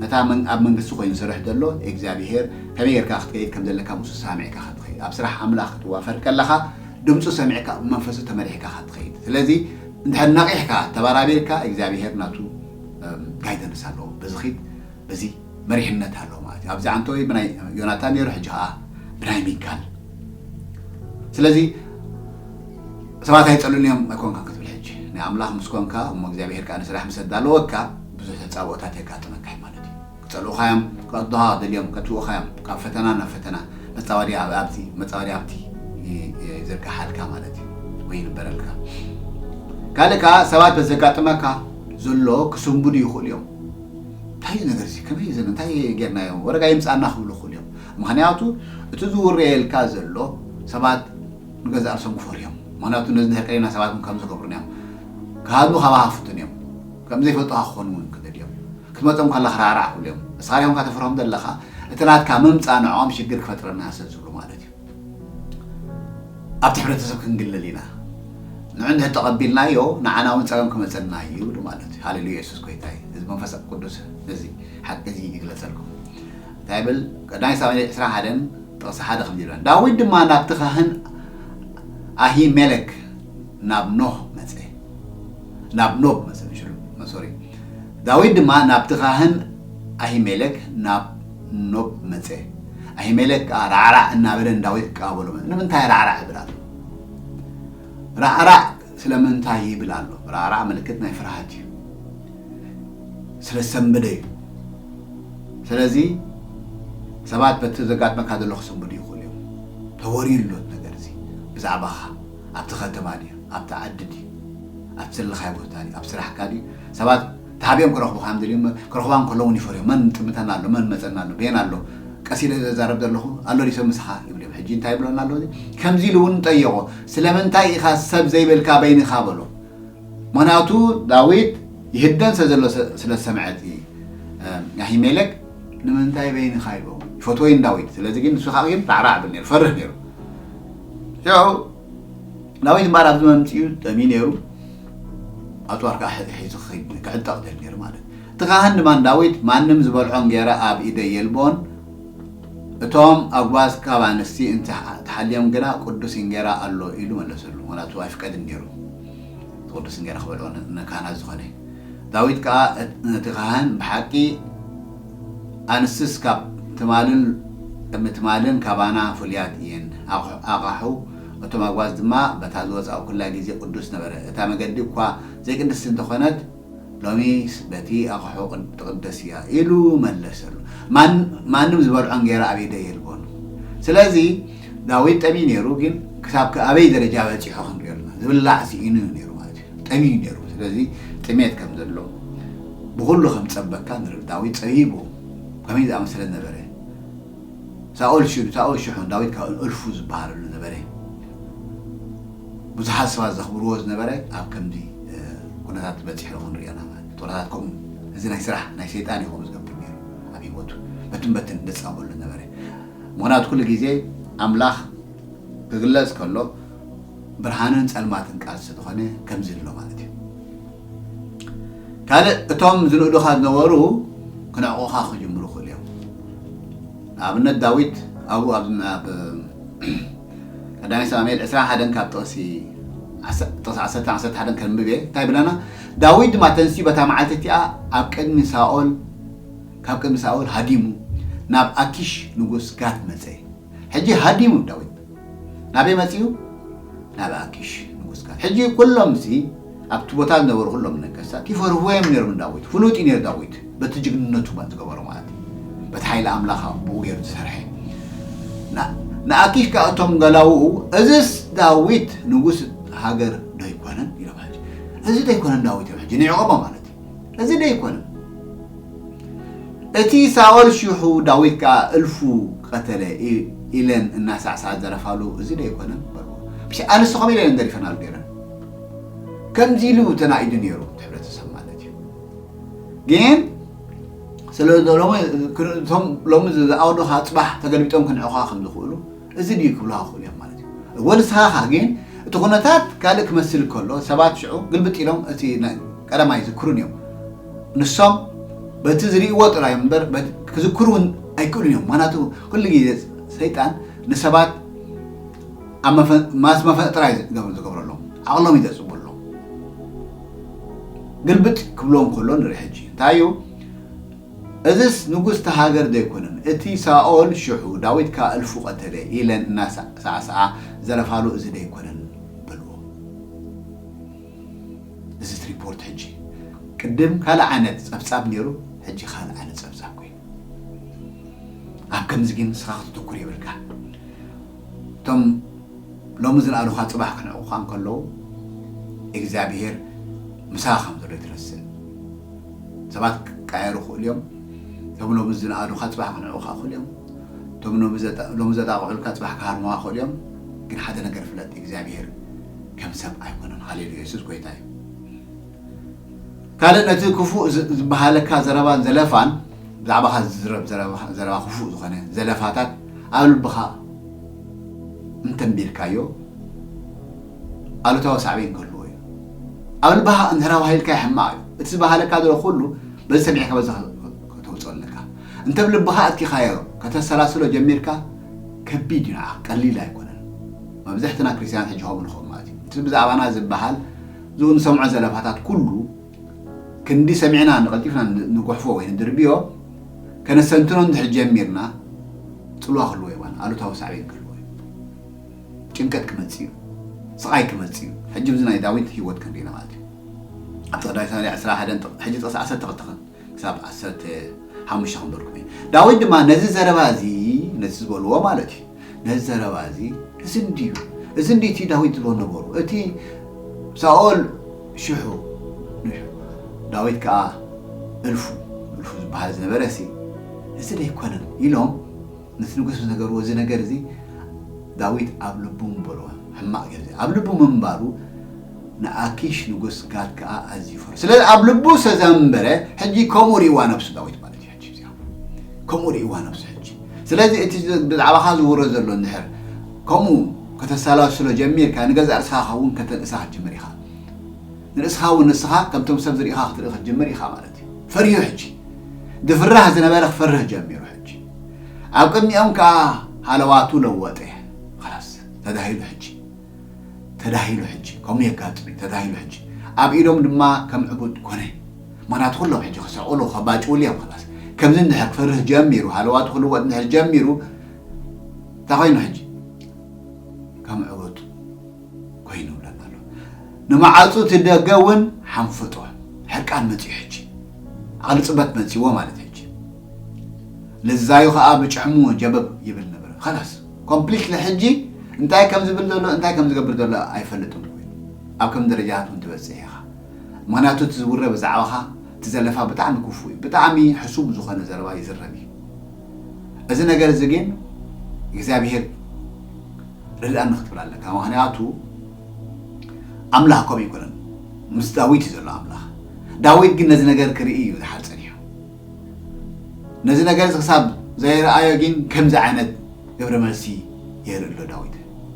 ነታ መን-፣ ኣብ መንግስቱ ኮይኑ ዝሰርሕ ዘሎ እግዚኣብሄር ከመይ ጌርካ ክትከይድ ከም ዘለካ ምስኡ ተሳሚዕካ ክትከይድ። ኣብ ስራሕ ኣምላኽ ክትዋፈር ከለኻ ድምፁ ሰሚዕካ ብመንፈሱ ተመሪሕካ ክትከይድ። ስለዚ እንድሕር ነቒሕካ ተበራቢርካ እግዚኣብሄር ናቱ፣ እም፣ ጋይደንስ ኣለዎ። በዚ ኺድ፣ በዚ መሪሕነት ኣለዎ ማለት እዩ። ኣብዚ ዓንተቦይ ብናይ ዮናታን ነይሩ፣ ሕጂ ኸዓ ብናይ ሚካል። ስለዚ ሰባት ኣይጸልኡን እዮም ኣይኮንካን ክትብል፣ ሕጂ ናይ ኣምላኽ ምስ ኮንካ እሞ እግዚኣብሄር ከኣ ንስራሕ ምስ ኣዳለወካ ብዙሕ ተጻብኦታት የጋጥመካ እዩ ማለት እዩ። ክጸልኡኻ እዮም፣ ክቐድዱኻ ደልዮም፣ ከጥፍኡኻ እዮም፣ ካብ ፈተና ናብ ፈተና፣ መጻወድያ ኣብ-፣ ኣብቲ፣ መጻወድያ ኣብቲ ይ-፣ ይዝርግሓልካ ማለት እዩ፣ ወይ ይንበረልካ። ካልእ ከኣ ሰባት በዘጋጥመካ ዘሎ ክስንብዱ ይኽእሉ እዮም። እንታይ እዩ ነገር እዚ? ከመይ እዩ ዘሎ? እንታይ ጌርናዮ? ወረጋ ይምጻና ክብሉ ይኽእሉ እዮም። ምኽንያቱ እቲ ዝውረየልካ ዘሎ ሰባት ንገዛእ ርእሶም ክፈርዩ እዮም። ምኽንያቱ ነዚ እንድሕር ቀሪብና ሰባት እውን ከም ዝገብሩና እዮም። ክሃድሙ ካባኻ ክፍትኑ እዮም። ከም ዘይፈልጡኻ ክኾኑ እውን ክደልዩ እዮም። ክትመጾም ከለኻ ራዕራዕ ክብሉ እዮም። ንስኻ ዲኹም ከተፍርሆም ዘለኻ፣ እቲ ናትካ ምምጻእ ንዕኦም ሽግር ክፈጥረና ስለ ዝብሉ ማለት እዩ። ኣብቲ ሕብረተሰብ ክንግለል ኢና። ንዑ እንድሕር ተቐቢልናዮ፣ ንዓና እውን ጸገም ክመጸና እዩ ማለት እዩ። ሃሌሉያ፣ የሱስ ጎይታ እዩ። እዚ መንፈስ ቅዱስ ነዚ ሓቂ እዚ ይግለጸልኩም። እንታይ ይብል? ቀዳማይ ሳሙኤል ዕስራን ሓደን ጥቕሲ ሓደ ከምዚ ይብል፣ ዳዊት ድማ ናብቲ ካህን ኣሂሜሌክ ናብ ኖህ መጸ። ናብ ኖብ መጸ፣ ምሽሉ፣ ሶሪ። ዳዊት ድማ ናብቲ ካህን ኣሂሜሌክ ናብ ኖብ መጸ። ኣሂሜሌክ ከኣ ራዕራዕ እናበለ ንዳዊት ክቀባበሎ መጸ። ንምንታይ ራዕራዕ ይብል ኣሎ? ራዕራዕ ስለምንታይ ይብል ኣሎ? ራዕራዕ ምልክት ናይ ፍርሃት እዩ። ስለ ዝሰንበደ እዩ። ስለዚ ሰባት በቲ ዘጋጥመካ ዘሎ ክሰንብዱ ይኽእሉ እዮም። ተወርዩ ኣሎ እቲ ነገር እዚ ብዛዕባኻ። ኣብቲ ከተማ ድዩ? ኣብቲ ዓዲ ድዩ? ኣብቲ ዘለኻዮ ቦታ ድዩ? ኣብ ስራሕካ ድዩ? ሰባት ተሃቢኦም ክረኽቡኻ እዮም ደልዮም። ክረኽቡኻ እንከለዉ እውን ይፈርዮም። መን ጥምተና ኣሎ? መን መጸና ኣሎ? በየን ኣሎ? ቀስ ኢለ ዘዛረብ ዘለኹ ኣሎ ድዩ ሰብ ምሳኻ? ይብሉ እዮም። ሕጂ እንታይ ይብለና ኣሎ እዚ? ከምዚ ኢሉ እውን ጠየቖ። ስለምንታይ ኢኻ ሰብ ዘይበልካ በይንኻ በሎ። ምኽንያቱ ዳዊት ይህደን ስለ ዘሎ ስ-፣ ስለ ዝሰምዐ እቲ፣ እ፣ ኣሂሜሌክ ንምንታይ በይንኻ ኢልዎ ይፈትዎ እዩ ንዳዊት። ስለዚ ግን ንሱ ከዓ ግን ራዕራዕ ብል ነይሩ፣ ፈርህ ነይሩ። ያው ዳዊት እምበኣር ኣብዚ መምፅኡ ጠምዩ ነይሩ። ኣፅዋር ከዓ ሒ-፣ ሒዙ ክኸይድ፣ ክዕጠቕ ደል ነይሩ ማለት እዩ። እቲ ካህን ድማ ንዳዊት ማንም ዝበልዖ እንጌራ ኣብ ኢደይ የልቦን፣ እቶም ኣጓዝ ካብ ኣንስቲ እንተ ተሓልዮም ግና ቅዱስ እንጌራ ኣሎ ኢሉ መለሰሉ። ምኽንያቱ ኣይፍቀድን ነይሩ። ቅዱስ እንጌራ ክበልዖ ን-፣ ንካህናት ዝኾነ። ዳዊት ከኣ እት-፣ ነቲ ካህን፣ ብሓቂ ኣንስትስ ካብ ትማልን ቅድሚ ትማልን ካባና ፍሉያት እየን። ኣቑሑ-፣ ኣቓሑ እቶም ኣጓዝ ድማ በታ ዝወጻኡ ኩላ ግዜ ቅዱስ ነበረ። እታ መገዲ እኳ ዘይቅድስቲ እንተኾነት፣ ሎሚስ በቲ ኣቕሑ ቅድ-፣ ትቕደስ እያ ኢሉ መለሰሉ። ማን-፣ ማንም ዝበልዖ እንጌራ ኣብ ኢደይ የልቦን። ስለዚ ዳዊት ጠምዩ ነይሩ፣ ግን ክሳብ ከ-፣ ኣበይ ደረጃ በጺሑ ክንሪኦ ኣለና። ዝብላዕ ስኢኑ እዩ ነይሩ ማለት እዩ። ጠምዩ ነይሩ። ስለዚ ጥሜት ከም ዘሎ ብኹሉ ከም ዝጸበካ ንርኢ። ዳዊት ጸቢቡ ከመይ ዝኣመሰለ ነበረ። ሳኦል ሽዑ፣ ሳኦል ሽሑ ዳዊት ካብ እልፉ ዝበሃለሉ ነበረ። ብዙሓት ሰባት ዘኽብርዎ ዝነበረ ኣብ ከምዚ፣ እ፣ ኩነታት በጺሑ ክንሪኦ ኢና ማለት እዩ። ኩነታት ከምኡ፣ እዚ ናይ ስራሕ ናይ ሰይጣን እዩ ከምኡ ዝገብር ነይሩ ኣብ ህይወቱ። በትን በትን ዝጻበሉ ነበረ። ምኽንያቱ ኩሉ ግዜ ኣምላኽ ክግለጽ ከሎ ብርሃንን ጸልማትን ቃል ስለ ዝኾነ ከምዚ ኣሎ ማለት እዩ። ካልእ እቶም ዝንእዱኻ ዝነበሩ ክነዕቑኻ ክጅምሩ ይኽእሉ እዮም። ንኣብነት ዳዊት ኣብኡ ኣብ፣ ኣብ ቀዳማይ ሳሙኤል ዕስራን ሓደን ካብ ጥቕሲ ዓሰርተ፣ ጥቕሲ ዓሰርተ፣ ዓሰርተ ሓደን ከንብብ እየ። እንታይ ይብለና? ዳዊት ድማ ተንሲኡ በታ መዓልቲ እቲኣ ኣብ ቅድሚ ሳኦል፣ ካብ ቅድሚ ሳኦል ሃዲሙ ናብ ኣኪሽ ንጉስ ጋት መጸ። ሕጂ ሃዲሙ ዳዊት ናበይ መጺኡ? ናብ ኣኪሽ ንጉስ ጋት። ሕጂ ኩሎም እዚ ኣብቲ ቦታ ዝነበሩ ኩሎም ነገስታት ይፈርህዎ እዮም ነይሮም ንዳዊት። ፍሉጥ እዩ ነይሩ ዳዊት በቲ ጅግንነቱ ዝገበሮ ማለት እዩ። በቲ ሓይሊ ኣምላኽ ብኡ ገይሩ ዝሰርሐ። ና-፣ ንኣኪሽ ከኣ እቶም ገላውኡ፣ "እዝስ ዳዊት ንጉስ ሃገር ዶ ኣይኮነን?" ኢሎም። ሕጂ እዚ ዶ ኣይኮነን ዳዊት እዮም ሕጂ ንዕቆቦ ማለት እዩ። እዚ ዶ ኣይኮነን? እቲ ሳኦል ሽሑ ዳዊት ከኣ እልፉ ቀተለ ኢ-፣ ኢለን እናሳዕሳዓ ዘረፋሉ እዚ ዶ ኣይኮነን? በልዎ። ብሽ-፣ ኣንስቲ ከምኡ ኢለን ደሪፈናሉ ገይረን። ከምዚ ኢሉ ተናኢዱ ነይሩ እቲ ሕብረተሰብ ማለት እዩ። ግን ስለ ሎሚ፣ እቶም ሎሚ ዝኣወዱኻ ጽባሕ ተገልቢጦም ክንዕቑኻ ከም ዝኽእሉ እዚ ድዩ ክብልኻ ክኽእሉ እዮም ማለት እዩ። እወ ንስኻ ኸኣ ግን እቲ ኩነታት ካልእ ክመስል ከሎ ሰባት ሽዑ ግልብጥ ኢሎም እቲ ናይ ቀደማይ ይዝክሩን እዮም። ንሶም በቲ ዝርእይዎ ጥራይ እምበር በቲ ክዝክሩ እውን ኣይክእሉን እዮም። ምኽንያቱ ኩሉ ግዜ ሰይጣን ንሰባት ኣብ መፈ-፣ ማስ መፈ ጥራይ ዝገብር-፣ ዝገብረሎም፣ ዓቕሎም እዩ ዘጽብሎም። ግልብጥ ክብሎም ከሎ ንርኢ ሕጂ። እንታይ እዩ? "እዝስ ንጉስ እታ ሃገር ዶ ኣይኮነን? እቲ ሳኦል ሽሑ ዳዊት ከኣ እልፉ ቀተለ" ኢለን እናሳዕስዓ ዘረፋሉ እዚ ዶ ኣይኮነን? በልዎ። እዚ ሪፖርት ሕጂ ቅድም ካልእ ዓይነት ጸብጻብ ነይሩ፣ ሕጂ ካልእ ዓይነት ጸብጻብ ኮይኑ። ኣብ ከምዚ ግን ንስኻ ክትትኩር የብልካ። እቶም ሎሚ ዝነኣዱኻ ጽባሕ ክንዕቑኻ እንከለዉ፣ እግዚኣብሄር ምሳኻ ከም ዘሎ ኣይትረስዕ። ሰባት ክቀያየሩ ይኽእሉ እዮም። እቶም ሎሚ ዝነኣዱኻ ጽባሕ ክንዕቑኻ ይኽእሉ እዮም። እቶም ሎሚ ዘጣ-፣ ሎሚ ዘጣቕዑልካ ጽባሕ ክሃርሙኻ ይኽእሉ እዮም። ግን ሓደ ነገር ፍለጥ፣ እግዚኣብሄር ከም ሰብ ኣይኮነን። ሃሌሉያ፣ የሱስ ጎይታ እዩ። ካልእ ነቲ ክፉእ ዝ-፣ ዝበሃለካ ዘረባን ዘለፋን፣ ብዛዕባኻ ዝዝረብ ዘረባ፣ ዘረባ ክፉእ ዝኾነ ዘለፋታት ኣብ ልብኻ እንተንቢርካዮ፣ ኣሉታዊ ሳዕቤን ክህልዎ እዩ። ኣብ ልብኻ እንድሕር ኣዋሂልካዮ ሕማቕ እዩ። እቲ ዝበሃለካ ዘሎ ኩሉ በዚ ሰሚዕካ በዚ ኸ-፣ ከተውፅኦ ኣለካ። እንተ ኣብ ልብኻ ኣትኪኻዮ ከተሰላስሎ ጀሚርካ፣ ከቢድ እዩ ንዓኻ፣ ቀሊል ኣይኮነን። መብዛሕትና ክርስትያናት ሕጂ ከምኡ ንኸውን ማለት እዩ። እቲ ብዛዕባና ዝበሃል፣ ዝኡ ንሰምዖ ዘለፋታት ኩሉ ክንዲ ሰሚዕና ንቐልጢፍና ን-፣ ንጉሕፎ ወይ ንድርብዮ፣ ከነስተንትኖ እንድሕር ጀሚርና፣ ጽልዋ ክህልዎ የብሉን፣ ኣሉታዊ ሳዕቤን ክህልዎ እዩ። ጭንቀት ክመጽእ እዩ፣ ስቓይ ክመጽእ እዩ። ሕጂ ኣብዚ ናይ ዳዊት ህይወት ክንርኢ ኢና ማለት እዩ። ኣብ ጥቕዳይ ሳሌ ዕስራ ሓደን ጥቕ-፣ ሕጂ ጥቕሲ ዓሰርተ ክልተ ክሳብ ዓሰርተ ሓሙሽተ ከንበርኩም እየ። ዳዊት ድማ ነዚ ዘረባ እዚ፣ ነዚ ዝበልዎ ማለት እዩ፣ ነዚ ዘረባ እዚ፣ እዚ እንድዩ፣ እዚ እንድዩ እቲ ዳዊት ዝብሎ ነበሩ። እቲ ሳኦል ሽሑ፣ ንሹ፣ ዳዊት ከኣ እልፉ፣ እልፉ ዝበሃል ዝነበረ ሲ፣ እዚ ዶ ኣይኮነን? ኢሎም ነቲ ንጉስ ምስ ነገርዎ፣ እዚ ነገር እዚ ዳዊት ኣብ ልቡ ምበሎ፣ ሕማቕ ገይሩ ኣብ ልቡ ምንባሩ፣ ንኣኪሽ ንጉስ ጋት ከኣ ኣዝዩ ፈርሁ። ስለዚ ኣብ ልቡ ስለ ዘንበረ፣ ሕጂ ከምኡ ርእይዋ ነብሱ ዳዊት ማለት እዩ። ሕጂ እዚኣ ከምኡ ርእይዋ ነብሱ ሕጂ። ስለዚ እቲ ዝ-፣ ብዛዕባኻ ዝውረ ዘሎ እንድሕር ከምኡ ከተሰላስሎ ጀሚርካ፣ ንገዛእ ርእስኻ ኸውን ከተንእሳ ክትጅምር ኢኻ። ንርእስኻ እውን ንስኻ ከምቶም ሰብ ዝርእኻ ክትርኢ ክትጅምር ኢኻ ማለት እዩ። ፈሪሁ ሕጂ። ዝፍራሕ ዝነበረ ክፈርህ ጀሚሩ ሕጂ። ኣብ ቅድሚኦም ከኣ ሃለዋቱ ለወጠ። ኸላስ፣ ተዳሂሉ ሕጂ። ተዳሂሉ ሕጂ። ከምኡ የጋጥም እዩ። ተዳሂሉ ሕጂ። ኣብ ኢዶም ድማ ከም ዕቡድ ኮነ። ምኽንያቱ ኩሎም ሕጂ ክስዕቑሉ፣ ከባጭውሉ እዮም ኸላስ። ከምዚ እንድሕር ክፈርህ ጀሚሩ፣ ሃለዋቱ ክልወጥ እንድሕር ጀሚሩ፣ እንታይ ኮይኑ ሕጂ? ከም ዕቡድ ኮይኑ ይብለና ኣሎ። ንመዓጹ እቲ ደገ እውን ሓንፈጦ። ሕርቃን መጺኡ ሕጂ። ዓቕሊ ጽበት መጺዎ ማለት ሕጂ። ልዛዩ ኸኣ ብጭሕሙ ጀበብ ይብል ነበረ። ኸላስ፣ ኮምፕሊትሊ ሕጂ እንታይ ከም ዝብል ዘሎ፣ እንታይ ከም ዝገብር ዘሎ ኣይፈልጥን ኮይኑ። ኣብ ከም ደረጃታት እውን ትበጽሕ ኢኻ። ምኽንያቱ እቲ ዝውረ ብዛዕባኻ፣ እቲ ዘለፋ ብጣዕሚ ክፉእ እዩ። ብጣዕሚ ሕሱም ዝኾነ ዘረባ ይዝረብ እዩ። እዚ ነገር እዚ ግን እግዚኣብሄር ርድኣኒ ክትብል ኣለካ። ምኽንያቱ ኣምላኽ ከምኡ ኣይኮነን። ምስ ዳዊት እዩ ዘሎ ኣምላኽ። ዳዊት ግን ነዚ ነገር ክርኢ እዩ ዝሓር ጸኒሑ። ነዚ ነገር እዚ ክሳብ ዘይረኣዮ ግን ከምዚ ዓይነት ግብረ መልሲ የርኢ ኣሎ ዳዊት።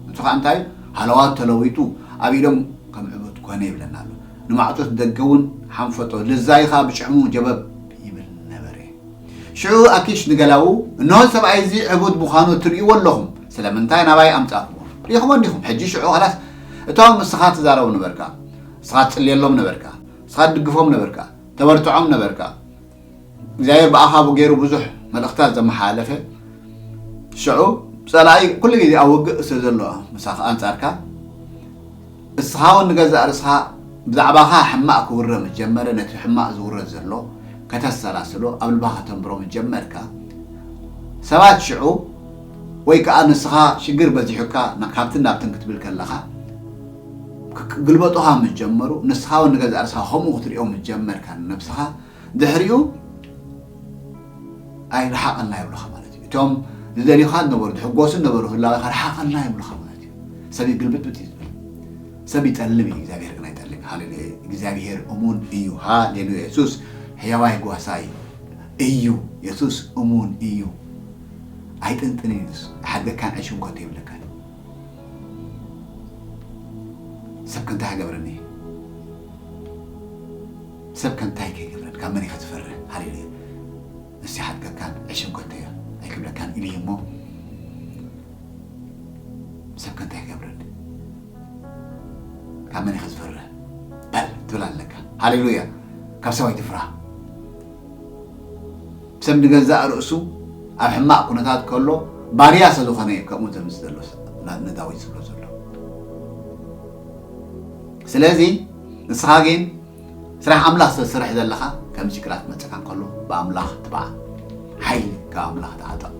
ንሱ ኸኣ እንታይ? ሃለዋቱ ተለዊጡ ኣብ ኢዶም ከም ዕቡድ ኮነ ይብለና ኣሎ። ንማዕጾ እቲ ደገ እውን ሓንፈጦ፣ ልዛዩ ኸኣ ብጭሕሙ ጀበብ ይብል ነበረ። ሽዑ ኣኪሽ ንገላዉ፣ "እንሆ ሰብኣይ እዚ ዕቡድ ምዃኑ ትርእይዎ ኣለኹም፣ ስለምንታይ ናባይ ኣምጻእኩሞ?" ርኢኹሞ እንዲኹም። ሕጂ ሽዑ ኸላስ እቶም ንስኻ ትዛረቡ ነበርካ፣ ንስኻ ትጽልየሎም ነበርካ፣ ንስኻ ትድግፎም ነበርካ፣ ተበርትዖም ነበርካ። እግዚኣብሔር ብኣኻ ገይሩ ብዙሕ መልእኽታት ዘመሓላለፈ፣ ሽዑ ጸላኢ ኩሉ ግዜ ኣብ ውግእ ስለ ዘሎ ምሳኻ ኣንጻርካ፣ እስኻ እውን ንገዛእ ርእስኻ ብዛዕባኻ ሕማቕ ክውረ ምስ ጀመረ፣ ነቲ ሕማቕ ዝውረ ዘሎ ከተሰላስሎ ኣብ ልብኻ ከተንብሮ ምስ ጀመርካ፣ ሰባት ሽዑ ወይ ከኣ ንስኻ ሽግር በዚሑካ ና-፣ ካብትን ናብትን ክትብል ከለኻ፣ ክ-፣ ክግልበጡኻ ምስ ጀመሩ፣ ንስኻ እውን ንገዛእ ርእስኻ ከምኡ ክትሪኦ ምስ ጀመርካ ንነብስኻ፣ ድሕሪኡ ኣይረሓቐና ይብሉኻ ማለት እዩ። እቶም ዝደልዩኻ ዝነበሩ፣ ዝሕጎሱ ዝነበሩ ህላዌኻ ረሓቐና ይብሉኻ ማለት እዩ። ሰብ ይግልብጥብጥ እዩ ዝብል። ሰብ ይጠልም እዩ፣ እግዚኣብሔር ግን ኣይጠልም እዩ። ሃሌሉያ! እግዚኣብሔር እሙን እዩ። ሃሌሉያ! የሱስ ሕያዋይ ጓሳ እዩ። እዩ። የሱስ እሙን እዩ። ኣይጥንጥንን እዩ። ንሱ ኣይሓድገካን፣ ኣይሽንኮት የብለካን። ሰብ ከ እንታይ ክገብረኒ? ሰብ ከ እንታይ ከይገብረኒ? ካብ መን ኢኻ ትፈርህ? ሃሌሉያ! ንሱ ይሓድገካን፣ ኣይሽንኮት እያ፣ ኣይክብለካን ኢሉ እዩ እሞ፣ ሰብ ከ እንታይ ክገብረኒ? ካብ መን ኢኻ ዝፈርህ? በል ትብል ኣለካ። ሃሌሉያ! ካብ ሰብ ኣይትፍራህ። ሰብ ንገዛእ ርእሱ ኣብ ሕማቕ ኩነታት ከሎ ባርያ ስለ ዝኾነ እዩ ከምኡ ዘምጽእ ዘሎ ስ-፣ ና-፣ ንዳዊት ዝብሎ ዘሎ። ስለዚ ንስኻ ግን ስራሕ ኣምላኽ ስለ ትሰርሕ ዘለኻ፣ ከምዚ ሽግራት ክመጸካ እንከሎ ብኣምላኽ ትብዓል። ሓይሊ ካብ ኣምላኽ ተዓጠቕ።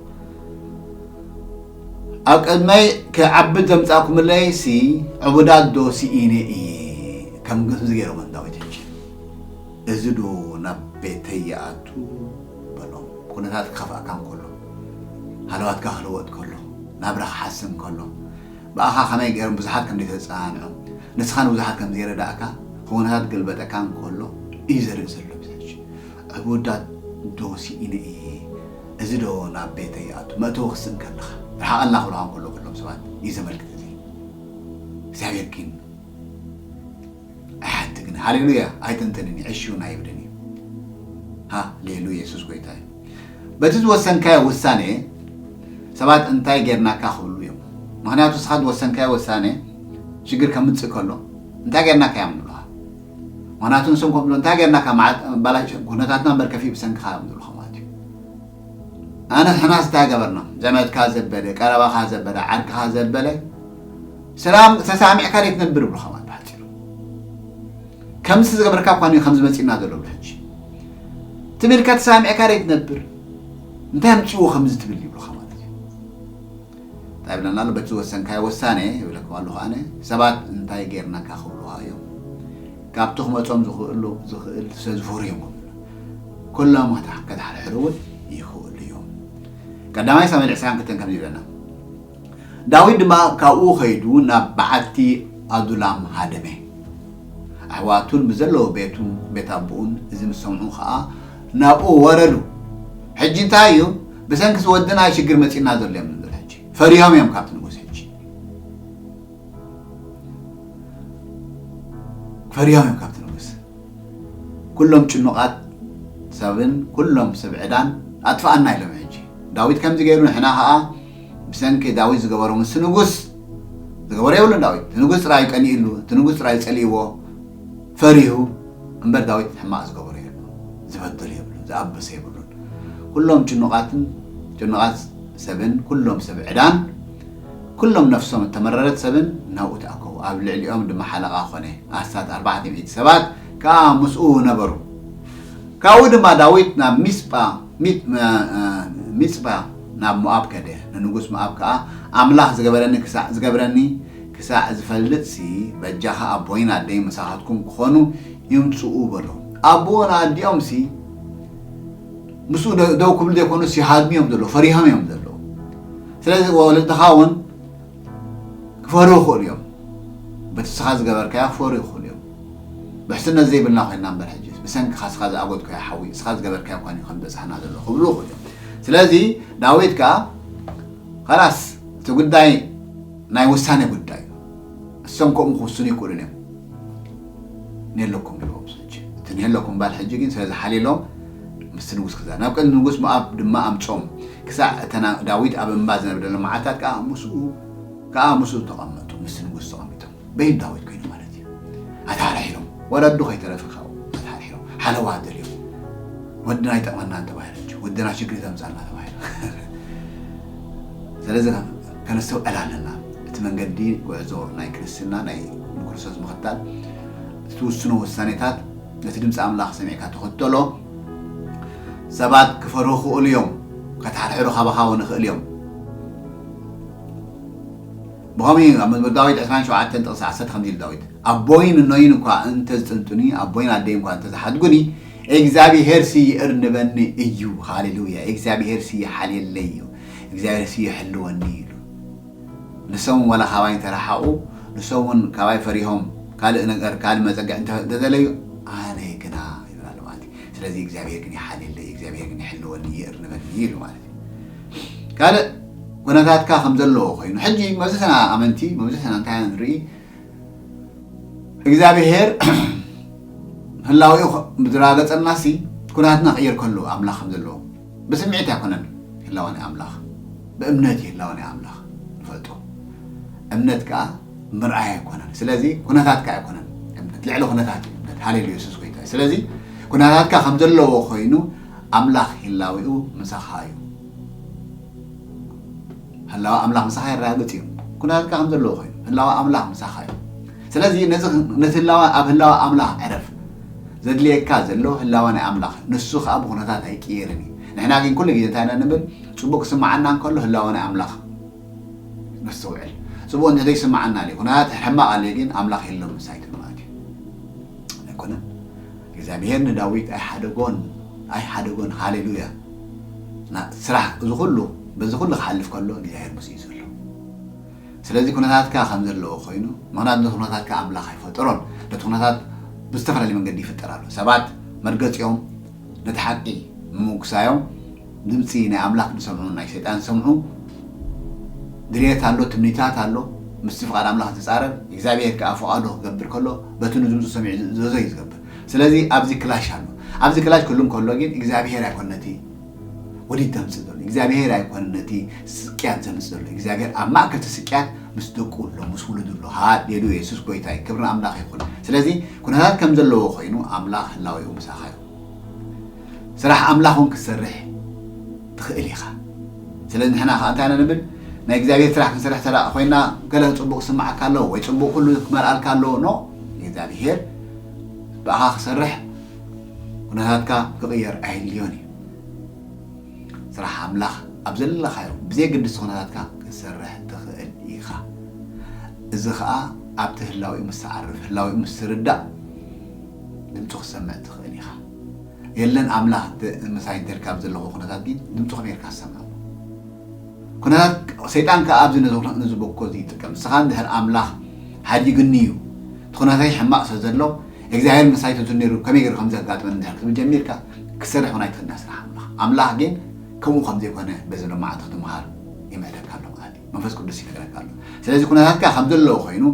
ኣብ ቅድመይ ክዓቢ ዘምጻእኩምለይሲ ዕቡዳት ዶ ስኢነ እየ? ከም ከምዚ ገይሮም ንዳዊት ሕጂ። እዚ ዶ ናብ ቤተይ ይኣቱ? በሎም። ኩነታት ክኸፍኣካ እንከሎ፣ ሃለዋትካ ክልወጥ ከሎ፣ ናብራ ክሓስም ከሎ፣ ብኣኻ ከመይ ገይሮም ብዙሓት ከም ዘይተጸናንዑ፣ ንስኻ ንብዙሓት ከም ዘይረዳእካ፣ ኩነታት ክግልበጠካ እንከሎ እዩ ዘርኢ ዘሎ። ብዛዕባ ዕቡዳት ዶ ስኢነ እየ? እዚ ዶ ናብ ቤተይ ይኣቱ? መእተዊ ክስእን ከለኻ፣ ርሓቐልና ክብልኻ እንከሎ፣ ኩሎም ሰባት እዩ ዘመልክት። እዚ እግዚኣብሔር ግን ኣይሓድግን። ሃሌሉያ! ኣይጥንጥንን እዩ፣ ዕሽውን ኣይብልን እዩ። ሃሌሉያ! የሱስ ጎይታ እዩ። በቲ ዝወሰንካዮ ውሳኔ ሰባት እንታይ ጌርናካ ክብሉ እዮም። ምኽንያቱ ንስኻ ዝወሰንካዮ ውሳኔ ሽግር ከምጽእ ከሎ እንታይ ጌርናካ እዮም ዝብሉኻ። ምኽንያቱ ንሶም ከም ዝብሉ እንታይ ጌርናካ፣ መዓት፣ ባላሽ ኩነታትና እምበር ከፊኡ ብሰንክኻ እዮም ዝብሉኻ ማለት እዩ። ኣነ ሕናስ እንታይ ገበርና? ዘመድካ ዘበለ፣ ቀረባኻ ዘበለ፣ ዓርክኻ ዘበለ፣ ሰላም ተሳሚዕካ ዘይትነብር ይብሉኻ ማለት ብሓጺሩ። ከምዚ ዝገበርካ እኳ እዩ ከምዚ መጺእና ዘሎ ብሎ ሕጂ። ትም ኢልካ ተሳሚዕካ ዘይትነብር፣ እንታይ ኣምጺእዎ ከምዚ ትብል ይብሉኻ ማለት እዩ። እንታይ ይብለና ኣሎ? በቲ ዝወሰንካዮ ወሳኔ ይብለኩም ኣለኹ ኣነ፣ ሰባት እንታይ ጌርናካ ክብሉኻ እዮም። ካብቲ ክመጾም ዝኽእሉ፣ ዝኽእል ስለ ዝፈርሁ እዮም ክብሉ። ኩሎም ከታ-፣ ከተሕርሕሩ እውን ይኽእሉ እዮም። ቀዳማይ ሳሙኤል ዕስራን ክልተን ከምዚ ይብለና። ዳዊት ድማ ካብኡ ኸይዱ ናብ በዓቲ ኣዱላም ሃደመ። ኣሕዋቱን ብዘለዎ ቤቱን ቤት ኣቦኡን እዚ ምስ ሰምዑ ኸኣ ናብኡ ወረዱ። ሕጂ እንታይ እዩ? ብሰንኪ እዚ ወድና ሽግር መጺእና ዘሎ እዮም ዝብሉ ሕጂ። ፈሪሆም እዮም ካብቲ ንጉስ ሕጂ። ፈሪሆም እዮም ካብቲ ንጉስ። ኩሎም ጭኑቓት ሰብን ኩሎም ሰብ ዕዳን ኣጥፍኣና ኢሎም ሕጂ። ዳዊት ከምዚ ገይሩ ንሕና ኸኣ ብሰንኪ ዳዊት ዝገበሮ ምስ ንጉስ ዝገበሮ የብሉን ዳዊት። እቲ ንጉስ ጥራይ ቀኒእሉ፣ እቲ ንጉስ ጥራይ ጸሊእዎ፣ ፈሪሁ እምበር ዳዊት ሕማቕ ዝገበሮ የብሉን። ዝበደሎ የብሉን፣ ዝኣበሰ የብሉን። ኩሎም ጭኑቓትን ጭኑቓት ሰብን ኩሎም ሰብ ዕዳን ኩሎም ነፍሶም እተመረረት ሰብን ናብኡ ተኣከቡ። ኣብ ልዕሊኦም ድማ ሓለቓ ኾነ። ኣስታት ኣርባዕተ ሚእቲ ሰባት ከኣ ምስኡ ነበሩ። ካብኡ ድማ ዳዊት ናብ ሚጽጳ፣ ሚጥ-፣ እ፣ እ፣ ሚጽጳ ናብ ሞኣብ ከደ። ንንጉስ ሞኣብ ከኣ፣ ኣምላኽ ዝገበረኒ ክሳዕ፣ ዝገብረኒ ክሳዕ ዝፈልጥሲ፣ በጃኻ ኣቦይን ኣደይን ምሳኻትኩም ክኾኑ ይምጽኡ በሎ። ኣቦን ኣዲኦምሲ ምስኡ ደ-፣ ደው ክብሉ ዘይኮኑስ ይሃድሙ እዮም ዘለዉ፣ ፈሪሆም እዮም ዘለዉ። ስለዚ ወለድኻ እውን ክፈርሁ ይኽእሉ እዮም። በቲ ንስኻ ዝገበርካዮ ክፈርሁ ይኽእሉ እዮም። ብሕስነት ዘይብልና ኮይንና እምበር ሕጂ ብሰንክኻ ንስኻ ዝኣጎድካዮ ሓዊ፣ ንስኻ ዝገበርካዮ እኳ እዩ ከም ዝበጽሓና ዘሎ ክብሉ ይኽእሉ እዮም። ስለዚ ዳዊት ከኣ ኸላስ እቲ ጉዳይ ናይ ውሳኔ ጉዳይ እዩ። እሶም ከምኡ ክውስኑ ይክእሉን እዮም። ንየለኩም ኢልዎም ሕጂ። እቲ ንየለኩም ባል ሕጂ ግን ስለ ዝሓልየሎም ምስቲ ንጉስ ክዛረብ። ናብ ቅድሚ ንጉስ ሞኣብ ድማ ኣምጾም። ክሳዕ እተን ዳዊት ኣብ እምባ ዝነብረለን መዓልታት ከኣ ምስኡ፣ ከኣ ምስኡ ተቐመጡ። ምስቲ ንጉስ ተቐሚጦም። በይኑ ዳዊት ኮይኑ ማለት እዩ። ኣታሓርሒሮም፣ ወለዱ ከይተረፈ ካብኡ ኣታሓርሒሮም፣ ሓለዋ ደልዮም። ወድና ኣይጠቕመናን ተባሂሉ፣ ወድና ሽግሪ ተምጻልና ተባሂሉ። ስለዚ ከነስተውዕል ኣለና። እቲ መንገዲ ጉዕዞ ናይ ክርስትና፣ ናይ ንክርስቶስ ምኽታል፣ እቲ ትውስኖ ውሳኔታት፣ ነቲ ድምፂ ኣምላኽ ሰሚዕካ ትኽተሎ፣ ሰባት ክፈርሁ ክኽእሉ እዮም፣ ከተሓርሕሩ ካባኻ እውን ይኽእል እዮም። ብኸምኡ ኣብ መዝሙር ዳዊት ዕስራን ሸውዓተን ጥቕሲ ዓሰርተ ከምዚ ኢሉ ዳዊት፣ ኣቦይን እኖይን እኳ እንተ ዝጥንጡኒ፣ ኣቦይን ኣደይን እኳ እንተ ዝሓድጉኒ፣ እግዚኣብሄርሲ ይእርንበኒ እዩ። ሃሌሉያ! እግዚኣብሄርሲ ይሓልየለይ እዩ። እግዚኣብሄርሲ ይሕልወኒ ኢሉ። ንሶም ዋላ ካባይ እንተረሓቑ፣ ንሶም እውን ካባይ ፈሪሆም ካልእ ነገር፣ ካልእ መጸግዒ እንተ-፣ እንተደለዩ፣ ኣነ ግና ይብል ኣሎ ማለት እዩ። ስለዚ እግዚኣብሄር ግን ይሓልየለይ፣ እግዚኣብሄር ግን ይሕልወኒ፣ ይእርንበኒ ኢሉ ማለት እዩ። ካልእ ኩነታትካ ከም ዘለዎ ኮይኑ፣ ሕጂ መብዛሕትና ኣመንቲ፣ መብዛሕትና እንታይ ንርኢ? እግዚኣብሄር ህላዌኡ ምድራገጸናሲ ኩነታትና ክቕየር ከሎ ኣምላኽ ከም ዘለዎ ብስምዒት ኣይኮነን። ህላወ ናይ ኣምላኽ ብእምነት እዩ። ህላወ ናይ ኣምላኽ ንፈልጦ። እምነት ከኣ ምርኣይ ኣይኮነን። ስለዚ ኩነታትካ ኣይኮነን እምነት፣ ልዕሊ ኩነታት እዩ እምነት። ሃሌሉያ፣ የሱስ ጎይታ እዩ። ስለዚ ኩነታትካ ከም ዘለዎ ኮይኑ ኣምላኽ ህላዌኡ ምሳኻ እዩ። ህላወ ኣምላኽ ምሳኻ የረጋግጽ እዩ። ኩነታትካ ከም ዘለዎ ኮይኑ ህላወ ኣምላኽ ምሳኻ እዩ። ስለዚ ነዚ፣ ነቲ ህላወ፣ ኣብ ህላወ ኣምላኽ ዕረፍ። ዘድልየካ ዘሎ ህላወ ናይ ኣምላኽ፣ ንሱ ኸኣ ብኩነታት ኣይቅየርን እዩ። ንሕና ግን ኩሉ ግዜ እንታይ ኢና ንብል? ጽቡቕ ክስምዓና እንከሎ ህላወ ናይ ኣምላኽ ነስተውዕል። ጽቡቕ እንተ ዘይስምዓና ኣሎ፣ ኩነታት ሕማቕ ኣሎ ግን ኣምላኽ የለን ምሳይ ትብል ማለት እዩ። ኣይኮነን። እግዚኣብሄር ንዳዊት ኣይሓደጎን፣ ኣይሓደጎን። ሃሌሉያ። ና-፣ ስራሕ እዚ ኩሉ፣ በዚ ኩሉ ክሓልፍ ከሎ እግዚኣብሄር ምስኡ እዩ ዘሎ። ስለዚ ኩነታትካ ከም ዘለዎ ኮይኑ፣ ምኽንያቱ ነቲ ኩነታትካ ኣምላኽ ኣይፈጠሮን። ነቲ ኩነታት ብዝተፈላለየ መንገዲ ይፍጠር ኣሎ። ሰባት መርገጺኦም ነቲ ሓቂ ምምጉሳዮም ድምፂ ናይ ኣምላኽ ዝሰምዑ ናይ ሰይጣን ዝሰምዑ ድልየት ኣሎ፣ ትምኒታት ኣሎ። ምስቲ ፍቓድ ኣምላኽ ዝጻረር እግዚኣብሔር ከኣ ፍቓዱ ክገብር ከሎ በቲ ንድምፁ ሰሚዑ ዝእዘዞ እዩ ዝገብር። ስለዚ ኣብዚ ክላሽ ኣሎ። ኣብዚ ክላሽ ክህሉ እንከሎ ግን እግዚኣብሔር ኣይኮነ ነቲ ወዲት ዘምፅእ ዘሎ፣ እግዚኣብሔር ኣይኮነ ነቲ ስቅያት ዘምፅእ ዘሎ። እግዚኣብሔር ኣብ ማእከል እቲ ስቅያት ምስ ደቁ ኣሎ፣ ምስ ውሉዱ ኣሎ። ሃሌሉያ፣ የሱስ ጎይታ እዩ። ክብሪ ንኣምላኽ ይኹን። ስለዚ ኩነታት ከም ዘለዎ ኮይኑ ኣምላኽ ህላዌኡ ምሳኻ እዩ። ስራሕ ኣምላኽ እውን ክትሰርሕ ትኽእል ኢኻ። ስለዚ ንሕና ኸዓ እንታይ ኢና ንብል? ናይ እግዚኣብሔር ስራሕ ክንሰርሕ ተላ ኮይና ገለ ጽቡቕ ክስምዓካ ኣለዎ ወይ ጽቡቕ ኩሉ ክመልኣልካ ኣለዎ? ኖ፣ እግዚኣብሔር ብኣኻ ክሰርሕ ኩነታትካ ክቕየር ኣየድልዮን እዩ። ስራሕ ኣምላኽ ኣብ ዘለኻዮ ብዘየገድስ ኩነታትካ ክትሰርሕ ትኽእል ኢኻ። እዚ ኸዓ ኣብቲ ህላዊኡ ምስ ትዓርፍ፣ ህላዊኡ ምስ ትርዳእ ድምፁ ክትሰምዕ ትኽእል ኢኻ። የለን ኣምላኽ ተ-፣ ምሳይ እንተልካ ኣብ ዘለኹ ኩነታት ግን ድምፁ ከመይ ኢልካ ትሰምዕ? ኩነታት ሰይጣን ከኣ ኣብዚ ነዚ ኩነታት ነዚ በኮ እዚ ይጥቀም። ንስኻ እንድሕር ኣምላኽ ሓዲጉኒ እዩ፣ እቲ ኩነተይ ሕማቕ ስለ ዘሎ እግዚኣብሔር ምሳይ ተዝህሉ ነይሩ ከመይ ገይሩ ከም ዘጋጥመኒ እንድሕር ክትብል ጀሚርካ ክትሰርሕ እውን ኣይትኽእልን ስራሕ ኣምላኽ። ኣምላኽ ግን ከምኡ ከም ዘይኮነ በዚ ሎማዓንቲ ክትምሃር ይምዕደካ ኣሎ ማለት እዩ። መንፈስ ቅዱስ ይነግረካ ኣሎ። ስለዚ ኩነታትካ ከም ዘለዎ ኮይኑ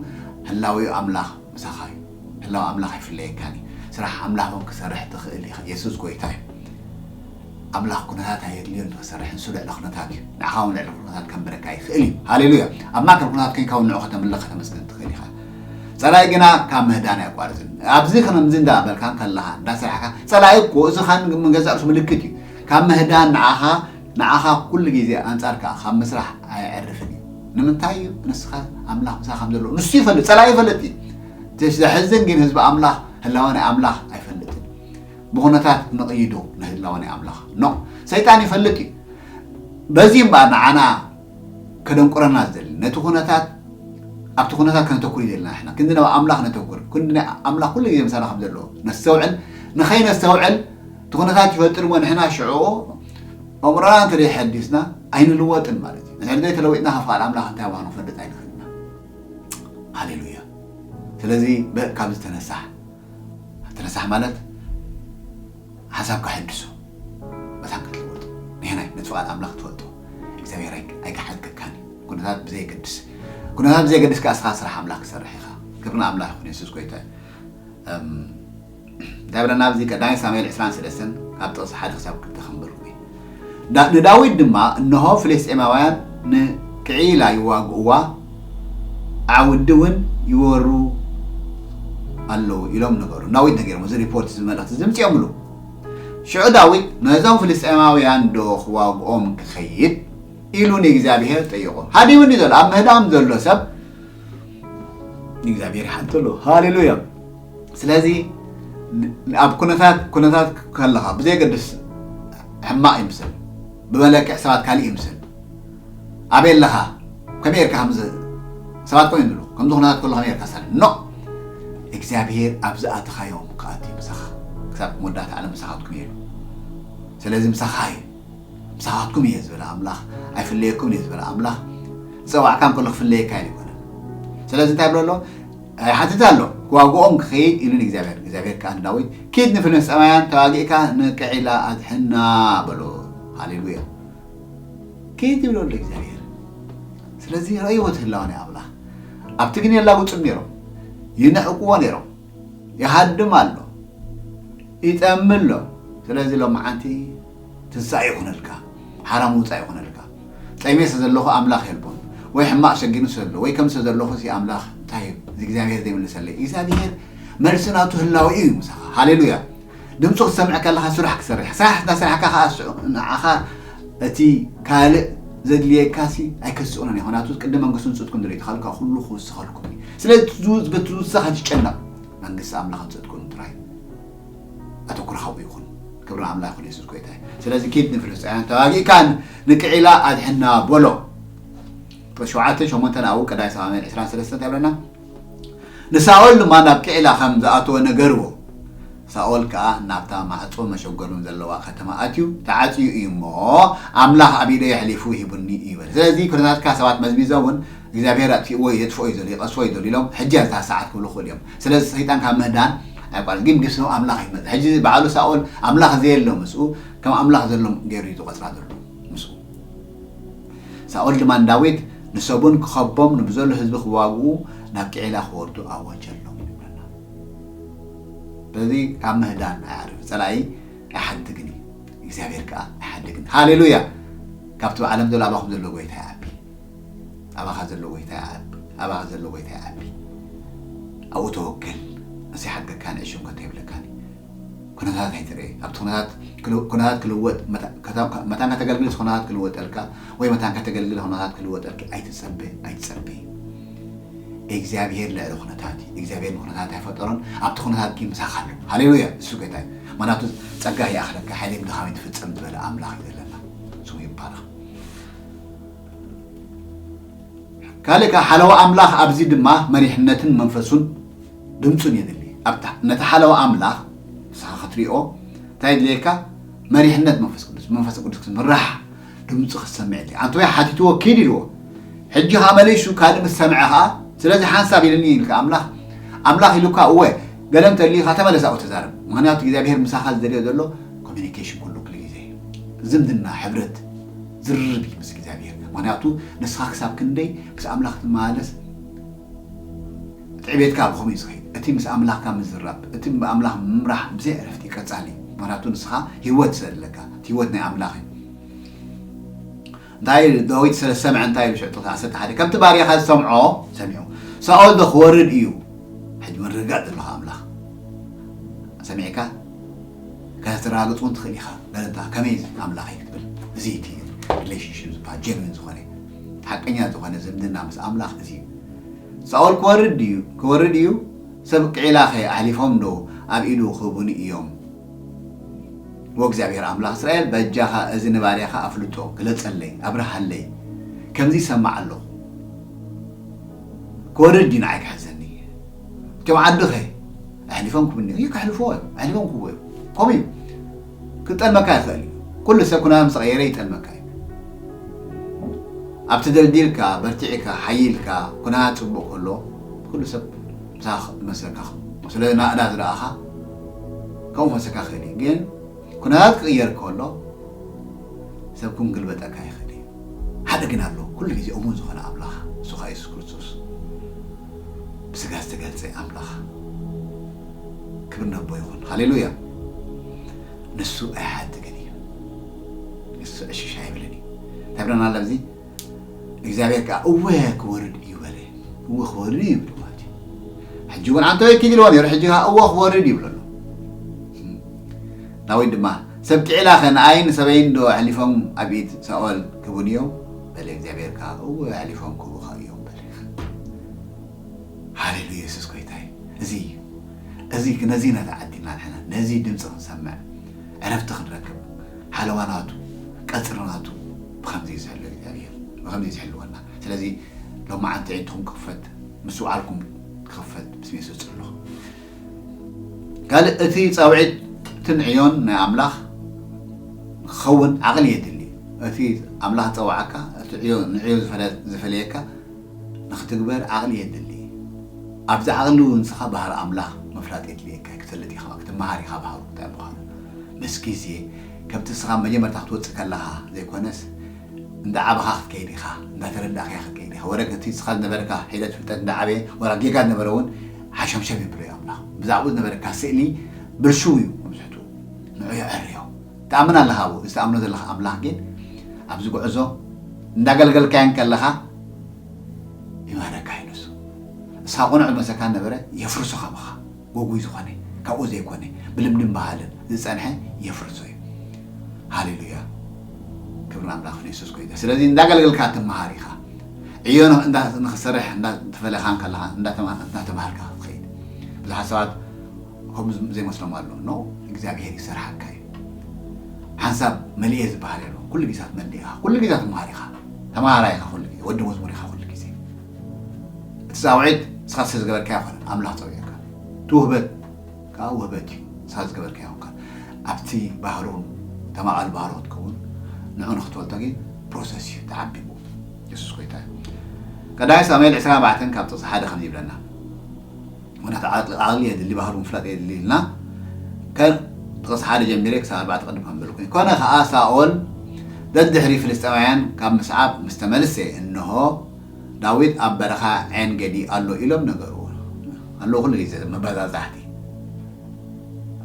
ህላዌኡ ኣምላኽ ምሳኻ እዩ። ህላወ ኣምላኽ ኣይፍለየካን እዩ። ስራሕ ኣምላኽ እውን ክሰርሕ ትኽእል ኢኻ። የሱስ ጎይታ እዩ። ኣምላኽ ኩነታት ኣየድልዮን ንኽሰርሕ፣ ንሱ ልዕሊ ኩነታት እዩ። ንዓኻ እውን ልዕሊ ኩነታት ከንብረካ ይኽእል እዩ። ሃሌሉያ። ኣብ ማእከል ኩነታት ኮይንካ እውን ንዑ ከተምልኽ ከተመስግን ትኽእል ኢኻ። ጸላኢ ግና ካብ ምህዳን ኣየቋርጽን። ኣብዚ ከምዚ እንዳበልካ እንከለኻ፣ እንዳሰራሕካ፣ ጸላኢ እኮ እዚ ኻን መገዛእ ርእሱ ምልክት እዩ። ካብ ምህዳን ንዓኻ፣ ንዓኻ ኩሉ ግዜ ኣንጻርካ ካብ ምስራሕ ኣየዕርፍን እዩ። ንምንታይ እዩ? ንስኻ ኣምላኽ ምሳኻ ከም ዘለዎ ንሱ ይፈልጥ፣ ጸላኢ ይፈልጥ እዩ። እቲ ዘሕዝን ግን ህዝቢ ኣምላኽ ህላወ ናይ ኣምላኽ ኣይፈልጥን። ብኹነታት ንቕይዶ ንህላወ ናይ ኣምላኽ። ኖ፣ ሰይጣን ይፈልጥ እዩ። በዚ እምበኣር ንዓና ከደንቁረና ዝደሊ፣ ነቲ ኩነታት፣ ኣብቲ ኩነታት ከነተኩር ይደልና ንሕና። ክንዲ ናብ ኣምላኽ ነተኩር። ክንዲ ናይ ኣምላኽ ኩሉ ግዜ ምሳና ከም ዘለዎ ነስተውዕል። ንኸይነስተውዕል እቲ ኩነታት ይፈጥር እሞ ንሕና ሽዑ ኣእምሮና እንተ ዘይሐዲስና ኣይንልወጥን ማለት እዩ። እንድሕር ዘይተለዊጥና ካብ ፍቓድ ኣምላኽ እንታይ ምዃኑ ክንፈልጥ ኣይንኽእልን ኢና። ሃሌሉያ። ስለዚ በ-፣ ካብዚ ተነሳሕ። ተነሳሕ ማለት ሓሳብካ ሕድሶ። መታን ክትልወጥ። ንሕናይ ነቲ ፍቓድ ኣምላኽ ትፈልጦ። እግዚኣብሔር ኣይ-፣ ኣይክሓድገካን እዩ። ኩነታት ብዘየገድስ። ኩነታት ብዘየገድስ ከኣ እስኻ ስራሕ ኣምላኽ ክሰርሕ ኢኻ። ክብሪ ንኣምላኽ ይኹን፣ የሱስ ጎይታ እዩ። እም፣ እንታይ ብለና ኣብዚ ቀዳማይ ሳሙኤል ዕስራን ሰለስተን ካብ ጥቕሲ ሓደ ክሳብ ክልተ ከንብብ። ዳ-፣ ንዳዊት ድማ፣ እንሆ ፍልስጤማውያን ንቅዒላ ይዋግእዋ፣ ዓውዲ እውን ይወሩ ኣለዉ ኢሎም ነገሩ። ዳዊት ነጊሮም፣ እዚ ሪፖርት፣ እዚ መልእኽቲ እዚ ምጽኦምሉ። ሽዑ ዳዊት፣ ነዞም ፍልስጤማውያን ዶ ክዋግኦም ክኸይድ? ኢሉ ንእግዚኣብሔር ጠይቖ። ሃዲሙ እንዲ ዘሎ፣ ኣብ ምህዳም ዘሎ ሰብ ንእግዚኣብሔር ይሓቶ ኣሎ። ሃሌሉያ። ስለዚ ን-፣ ኣብ ኩነታት፣ ኩነታት ከለኻ ብዘየገድስ፣ ሕማቕ ይምሰል፣ ብመለክዕ ሰባት ካልእ ይምሰል፣ ኣበይ ኣለኻ፣ ከመይ ጌርካ ከምዚ፣ ሰባት ከምኡ ይብሉ፣ ከምዚ ኩነታት ከሎ ከመይ ጌርካ ሳለ፣ ኖ፣ እግዚኣብሔር ኣብ ዝኣተኻዮም ክኣቱ እዩ ምሳኻ፣ ክሳብ መወዳእታ ዓለም ምሳኻትኩም እዩ ኢሉ። ስለዚ ምሳኻ እዩ። ምሳኻትኩም እየ ዝበለ ኣምላኽ፣ ኣይፍለየኩም እየ ዝበለ ኣምላኽ፣ ዝጸዋዕካ እንከሎ ክፍለየካ ኣይኮነን። ስለዚ እንታይ ይብሎ ኣሎ? ይሓትት ኣሎ፣ ክዋግኦም ክኸይድ ኢሉ ንእግዚኣብሔር። እግዚኣብሔር ከኣ ንዳዊት፣ "ኪድ ንፍልስጤማውያን ተዋጊእካ ንቅዒላ ኣድሕና" በሎ። ሃሌሉያ። ኪድ ይብሎ ኣሎ እግዚኣብሔር። ስለዚ ረእይዎ እቲ ህላወ ናይ ኣምላኽ። ኣብቲ ግን የላግጹ ነይሮም፣ ይንዕቅዎ ነይሮም። ይሃድም ኣሎ፣ ይጠሚ ኣሎ። ስለዚ ሎማዓንቲ ትንሳኤ ይኹነልካ፣ ሓራ ምውፃእ ይኹነልካ። ጠሚየ ስለ ዘለኹ ኣምላኽ የልቦን፣ ወይ ሕማቕ ሸጊኑ ስለ ዘሎ፣ ወይ ከም ስለ ዘለኹ ሲ ኣምላኽ እንታይ እዩ? እዚ እግዚኣብሔር ዘይምልሰለይ። እግዚኣብሔር መልሲ ናቱ ህላወ እዩ ምሳኻ። ሃሌሉያ። ድምፁ ክትሰምዕ ከለኻ ስራሕ ክሰርሕ፣ ስራሕ እናሰራሕካ ኸዓ ንዓኻ እቲ ካልእ ዘድልየካ ሲ ኣይከስእኖን እዩ። ምኽንያቱ ቅድሚ መንግስቱን ጽድቁን ድሌቱ ካልእ ኩሉ ክውስኸልኩም እዩ። ስለዚ በቲ ዝውስኽ ኣይትጨነቕ። መንግስቲ ኣምላኽን ጽድቁን ጥራይ ኣተኩሮኻ ኣብኡ ይኹን። ክብሪ ኣምላኽ ይኹን፣ የሱስ ጎይታ እዩ። ስለዚ ኪድ ንፍልስጥኤማውያን ተዋጊእካ ንቅዒላ ኣድሕና በሎ። ቁጽሪ ሸውዓተ ሸሞንተ ኣብኡ ቀዳማይ ሳሙኤል ዕስራን ሰለስተን እንታይ ይብለና? ንሳኦል ድማ ናብ ቅዒላ ከም ዝኣተወ ነገርዎ። ሳኦል ከኣ ናብታ ማዕጾ መሸጎልን ዘለዋ ከተማ ኣትዩ፣ ተዓጽዩ እዩ እሞ፣ ኣምላኽ ኣብ ኢደይ ኣሕሊፉ ሂቡኒ እዩ በለ። ስለዚ ኩነታትካ ሰባት መዝሚዞም እውን እግዚኣብሔር ኣጥፊእዎ እዩ፣ የጥፍኦ እዩ ዘሎ፣ ይቐስፎ እዩ ዘሎ ኢሎም ሕጂ እያ እታ ሰዓት ክብሉ ይኽእሉ እዮም። ስለዚ ሰይጣን ካብ ምህዳን ኣይቋረጽ፣ ግን ግስኖ ኣምላኽ ይመጽእ። ሕጂ ባዕሉ ሳኦል ኣምላኽ ዘየሎ ምስኡ ከም ኣምላኽ ዘሎ ገይሩ እዩ ዝቖጽራ ዘሎ ምስኡ። ሳኦል ድማ ንዳዊት ንሰቡን ክኸቦም ንብዘሎ ህዝቢ ክዋግኡ ናብ ቅዒላ ክወርዱ ኣወጀሎም ይብለና። በዚ ካብ ምህዳን ኣያዕርፍ፣ ጸላኢ ኣይሓድግን እዩ፣ እግዚኣብሔር ከኣ ኣይሓድግን። ሃሌሉያ! ካብቲ ብዓለም ዘሎ ኣባኹም ዘሎ ጎይታ ይዓቢ። ኣባኻ ዘሎ ጎይታ ይዓቢ። ኣባኻ ዘሎ ጎይታ ይዓቢ። ኣብኡ ተወከል። ንሱ ይሓድገካ፣ ንዕሽም ከቶ የብለካን እዩ። ኩነታት ኣይትርኤ። ኣብቲ ኩነታት ክል-፣ ኩነታት ክልወጥ፣ መታ-፣ ከታ-፣ መታን ከተገልግል ኩነታት ክልወጠልካ፣ ወይ መታን ከተገልግል ኩነታት ክልወጠልኪ ኣይትጸበ፣ ኣይትጸበ። እግዚኣብሔር ልዕሊ ኩነታት እዩ። እግዚኣብሔር ንኩነታት ኣይፈጠሮን፣ ኣብቲ ኩነታት ግን ምሳኻ ኣሎ። ሃሌሉያ፣ እሱ ጎይታ እዩ። ምኽንያቱ ጸጋ ይኣኽለካ፣ ሓይለይ ብድኻመይ ትፍጸም ዝበለ ኣምላኽ እዩ ዘለና። ስሙ ይባረኽ። ካልእ ከኣ ሓለዋ ኣምላኽ ኣብዚ ድማ መሪሕነትን መንፈሱን ድምጹን የድሊ። ኣብታ፣ ነቲ ሓለዋ ኣምላኽ ንስኻ ክትሪኦ እንታይ የድልየካ? መሪሕነት መንፈስ ቅዱስ፣ መንፈስ ቅዱስ ክትምራሕ ድምጹ ክትሰምዕ የድልየካ። ኣንተ ወይ ሓቲትዎ ኪድ ኢልዎ። ሕጂ ከኣ መሊሱ ካልእ ምስ ሰምዐ ከኣ፣ ስለዚ ሓንሳብ ኢልኒ ኢልካ ኣምላኽ፣ ኣምላኽ ኢሉካ እወ፣ ገለ እንተልዩካ ተመለስ ኣብኡ ተዛረብ። ምኽንያቱ እግዚኣብሔር ምሳኻ ዝደልዮ ዘሎ ኮሚኒኬሽን ኩሉ፣ ኩሉ ግዜ እዩ። ዝምድና፣ ሕብረት፣ ዝርርብ እዩ ምስ እግዚኣብሔር። ምኽንያቱ ንስኻ ክሳብ ክንደይ ምስ ኣምላኽ ትመላለስ፣ እቲ ዕቤትካ ኣብ ኸምኡ እዩ ዝኸይድ። እቲ ምስ ኣምላኽካ ምዝራብ፣ እቲ ብኣምላኽ ምምራሕ ብዘይ ዕረፍቲ ቀጻሊ እዩ። ምኽንያቱ ንስኻ ህይወት ስለ ዘለካ፣ እቲ ህይወት ናይ ኣምላኽ እዩ። እንታይ ኢሉ ዳዊት ስለ ዝሰምዐ እንታይ ኢሉ ሽዑ ጥቕሲ ዓሰርተ ሓደ፣ "ከምቲ ባርያኻ ዝሰምዖ ሰሚዑ፣ ሳኦል ዶ ክወርድ እዩ?" ሕጂ ምርግጋእ ዘለኻ ኣምላኽ ሰሚዕካ ከተረጋግጽ እውን ትኽእል ኢኻ። ገለ እንተ ከመይ ኣምላኸይ ክትብል፣ እዚ እቲ ሪሌሽንሽፕ ዝበሃል ጀንዊን ዝኾነ ሓቀኛ ዝኾነ ዝምድና ምስ ኣምላኽ እዚ እዩ። ሳኦል ክወርድ ድዩ? ክወርድ እዩ? ሰብ ቅዒላኸ ኣሕሊፎም ዶ ኣብ ኢዱ ክህቡኒ እዮም? ወእግዚኣብሔር ኣምላኽ እስራኤል በጃኻ እዚ ንባርያኻ ኣፍልጦ ግለጸለይ፣ ኣብርሃለይ፣ ከምዚ ይሰማዕ ኣለኹ። ክወርድ ድዩ ንዓይ ክሕዘኒ? እቶም ዓድኸ ኣሕሊፎም ክህቡኒ እዮም? ከሕልፍዎ እዮም፣ ኣሕሊፎም ክህቡ እዮም። ከምኡ እዩ። ክጠልመካ ይኽእል እዩ። ኩሉ ሰብ ኩነታት ምስ ቀየረ ይጠልመካ እዩ። ኣብቲ ደልዲልካ፣ በርቲዕካ፣ ሓይልካ፣ ኩነታት ጽቡቕ ከሎ፣ ኩሉ ሰብ ምሳኻ ክመስለካ፣ ስለ ናእዳ ዝረኣኻ፣ ከምኡ ክመስለካ ይኽእል እዩ። ግን ኩነታት ክቕየር ከሎ፣ ሰብ ክግልበጠካ ይኽእል እዩ። ሓደ ግን ኣሎ፣ ኩሉ ግዜ እሙን ዝኾነ ኣምላኽ፣ ንሱ ኸኣ የሱስ ክርስቶስ። ብስጋ ዝተገልጸ ኣምላኽ። ክብሪ ነቦ ይኹን። ሃሌሉያ። ንሱ ኣይሓድግን እዩ። ንሱ ዕሽሽ ኣይብልን እዩ። እንታይ ብለና ኣሎ ኣብዚ? እግዚኣብሔር ከኣ እወ ክወርድ እዩ በለ። እወ ክወርድ እዩ ይብል ማለት እዩ። ሕጂ እውን ኣንተ ወይ ኪድ ኢልዎ ነይሩ፣ ሕጂ ከኣ እወ ክወርድ እዩ ይብሎ ኣሎ። ዳዊት ድማ ሰብ ጥዒላኸ ንኣይን ሰበይን ዶ ኣሕሊፎም ኣብ ኢድ ሳኦል ክቡን እዮም? በለ እግዚኣብሔር ከኣ እወ ኣሕሊፎም ክቡኻ እዮም በለ። ሃሌሉያ የሱስ ጎይታይ። እዚ እዩ። እዚ ነዚ ኢና ተዓዲልና ንሕና ነዚ ድምፂ ክንሰምዕ ዕረፍቲ ክንረክብ ሓለዋ ናቱ ቀፅሪ ናቱ ብከምዚ እዩ ዝሕሉ እግዚኣብሔር ብከምዚ እዩ ዝሕልወና። ስለዚ ሎማዓንቲ ዕንትኹም ክኽፈት ምስ ውዓልኩም ክኽፈት ብስም የሱስ ፅልኹ። ካልእ እቲ ፃውዒትን ዕዮን ናይ ኣምላኽ ክኸውን ዓቕሊ የድሊ። እቲ ኣምላኽ ዝፀዋዓካ እቲ ዕዮ ንዕዮ ዝፈለ- ዝፈለየካ ንክትግበር ዓቕሊ የድሊ። ኣብዚ ዓቕሊ እውን ንስኻ ባህሪ ኣምላኽ ምፍላጥ የድልየካ። ክትፈልጥ ኢኻ ክትመሃር ኢኻ ባህሩ እንታይ ምዃኑ ምስ ግዜ ከምቲ ንስኻ መጀመርታ ክትወፅእ ከለኻ ዘይኮነስ እንዳዓበኻ ክትከይድ ኢኻ እንዳተረዳእካ ክትከይድ ኢኻ። ወረቀት እቲ ንስኻ ዝነበረካ ሒደት ፍልጠት እንዳዓበየ ወላ ጌጋ ዝነበረ እውን ሓሸምሸም ይብሎ እዩ ኣምላኽ። ብዛዕባኡ ዝነበረካ ስእሊ ብልሽው እዩ መብዝሕትኡ። ንዑ የዐርዮ። ትኣምን ኣለኻ ኣብኡ። እዚ ትኣምኖ ዘለኻ ኣምላኽ ግን ኣብዚ ጉዕዞ እንዳገልገልካዮ ከለኻ ይምህረካ እዩ ንሱ። ንስኻ ቅኑዕ ዝመሰካ ነበረ የፍርሶ ካባኻ። ጎጉይ ዝኾነ ካብኡ ዘይኮነ ብልምድን ባህልን ዝጸንሐ የፍርሶ እዩ። ሃሌሉያ ክብሪ ኣምላኽ ንየሱስ ጎይታ። ስለዚ እንዳገልገልካ ትመሃር ኢኻ። ዕዮ ንኽሰርሕ እንዳተፈለኻን ከለኻ እንዳተማሃርካ ክትኸይድ። ብዙሓት ሰባት ከምኡ ዘይመስሎም ኣሎ። ኖ እግዚኣብሔር ይሰርሓካ እዩ። ሓንሳብ መሊኤ ዝበሃል የሎ። ኩሉ ግዜ ትመልእ ኢኻ። ኩሉ ግዜ ትመሃር ኢኻ። ተማሃራይ ኢኻ ኩሉ ግዜ። ወዲ መዝሙር ኢኻ ኩሉ ግዜ። እቲ ፃውዒት ንስኻ ስለ ዝገበርካ ኣይኮነን ኣምላኽ ፀዊዕካ። እቲ ውህበት ከዓ ውህበት እዩ። ንስኻ ዝገበርካ ይኹንካ ኣብቲ ባህሩን ተማቓል ባህሩ ክትከውን ንዑ ንክትፈልጦ ግን ፕሮሰስ እዩ ተዓቢቡ። የሱስ ጎይታ እዩ። ቀዳማይ ሳሙኤል ዕስራን ኣርባዕተን ካብ ጥቕሲ ሓደ ከም ይብለና ምክንያቱ ዓቕሊ የድሊ ባህሩ ምፍላጥ የድሊ ኢልና ከም ጥቕሲ ሓደ ጀሚረ ክሳብ ኣርባዕተ ቅድም ከንብል ኮይኑ ኮነ ከዓ ሳኦል ደድሕሪ ፍልስጤማውያን ካብ ምስዓብ ምስ ተመልሰ እንሆ ዳዊት ኣብ በረኻ ዔን ገዲ ኣሎ ኢሎም ነገርዎ። ኣለዉ ኩሉ ግዜ መባዛዛሕቲ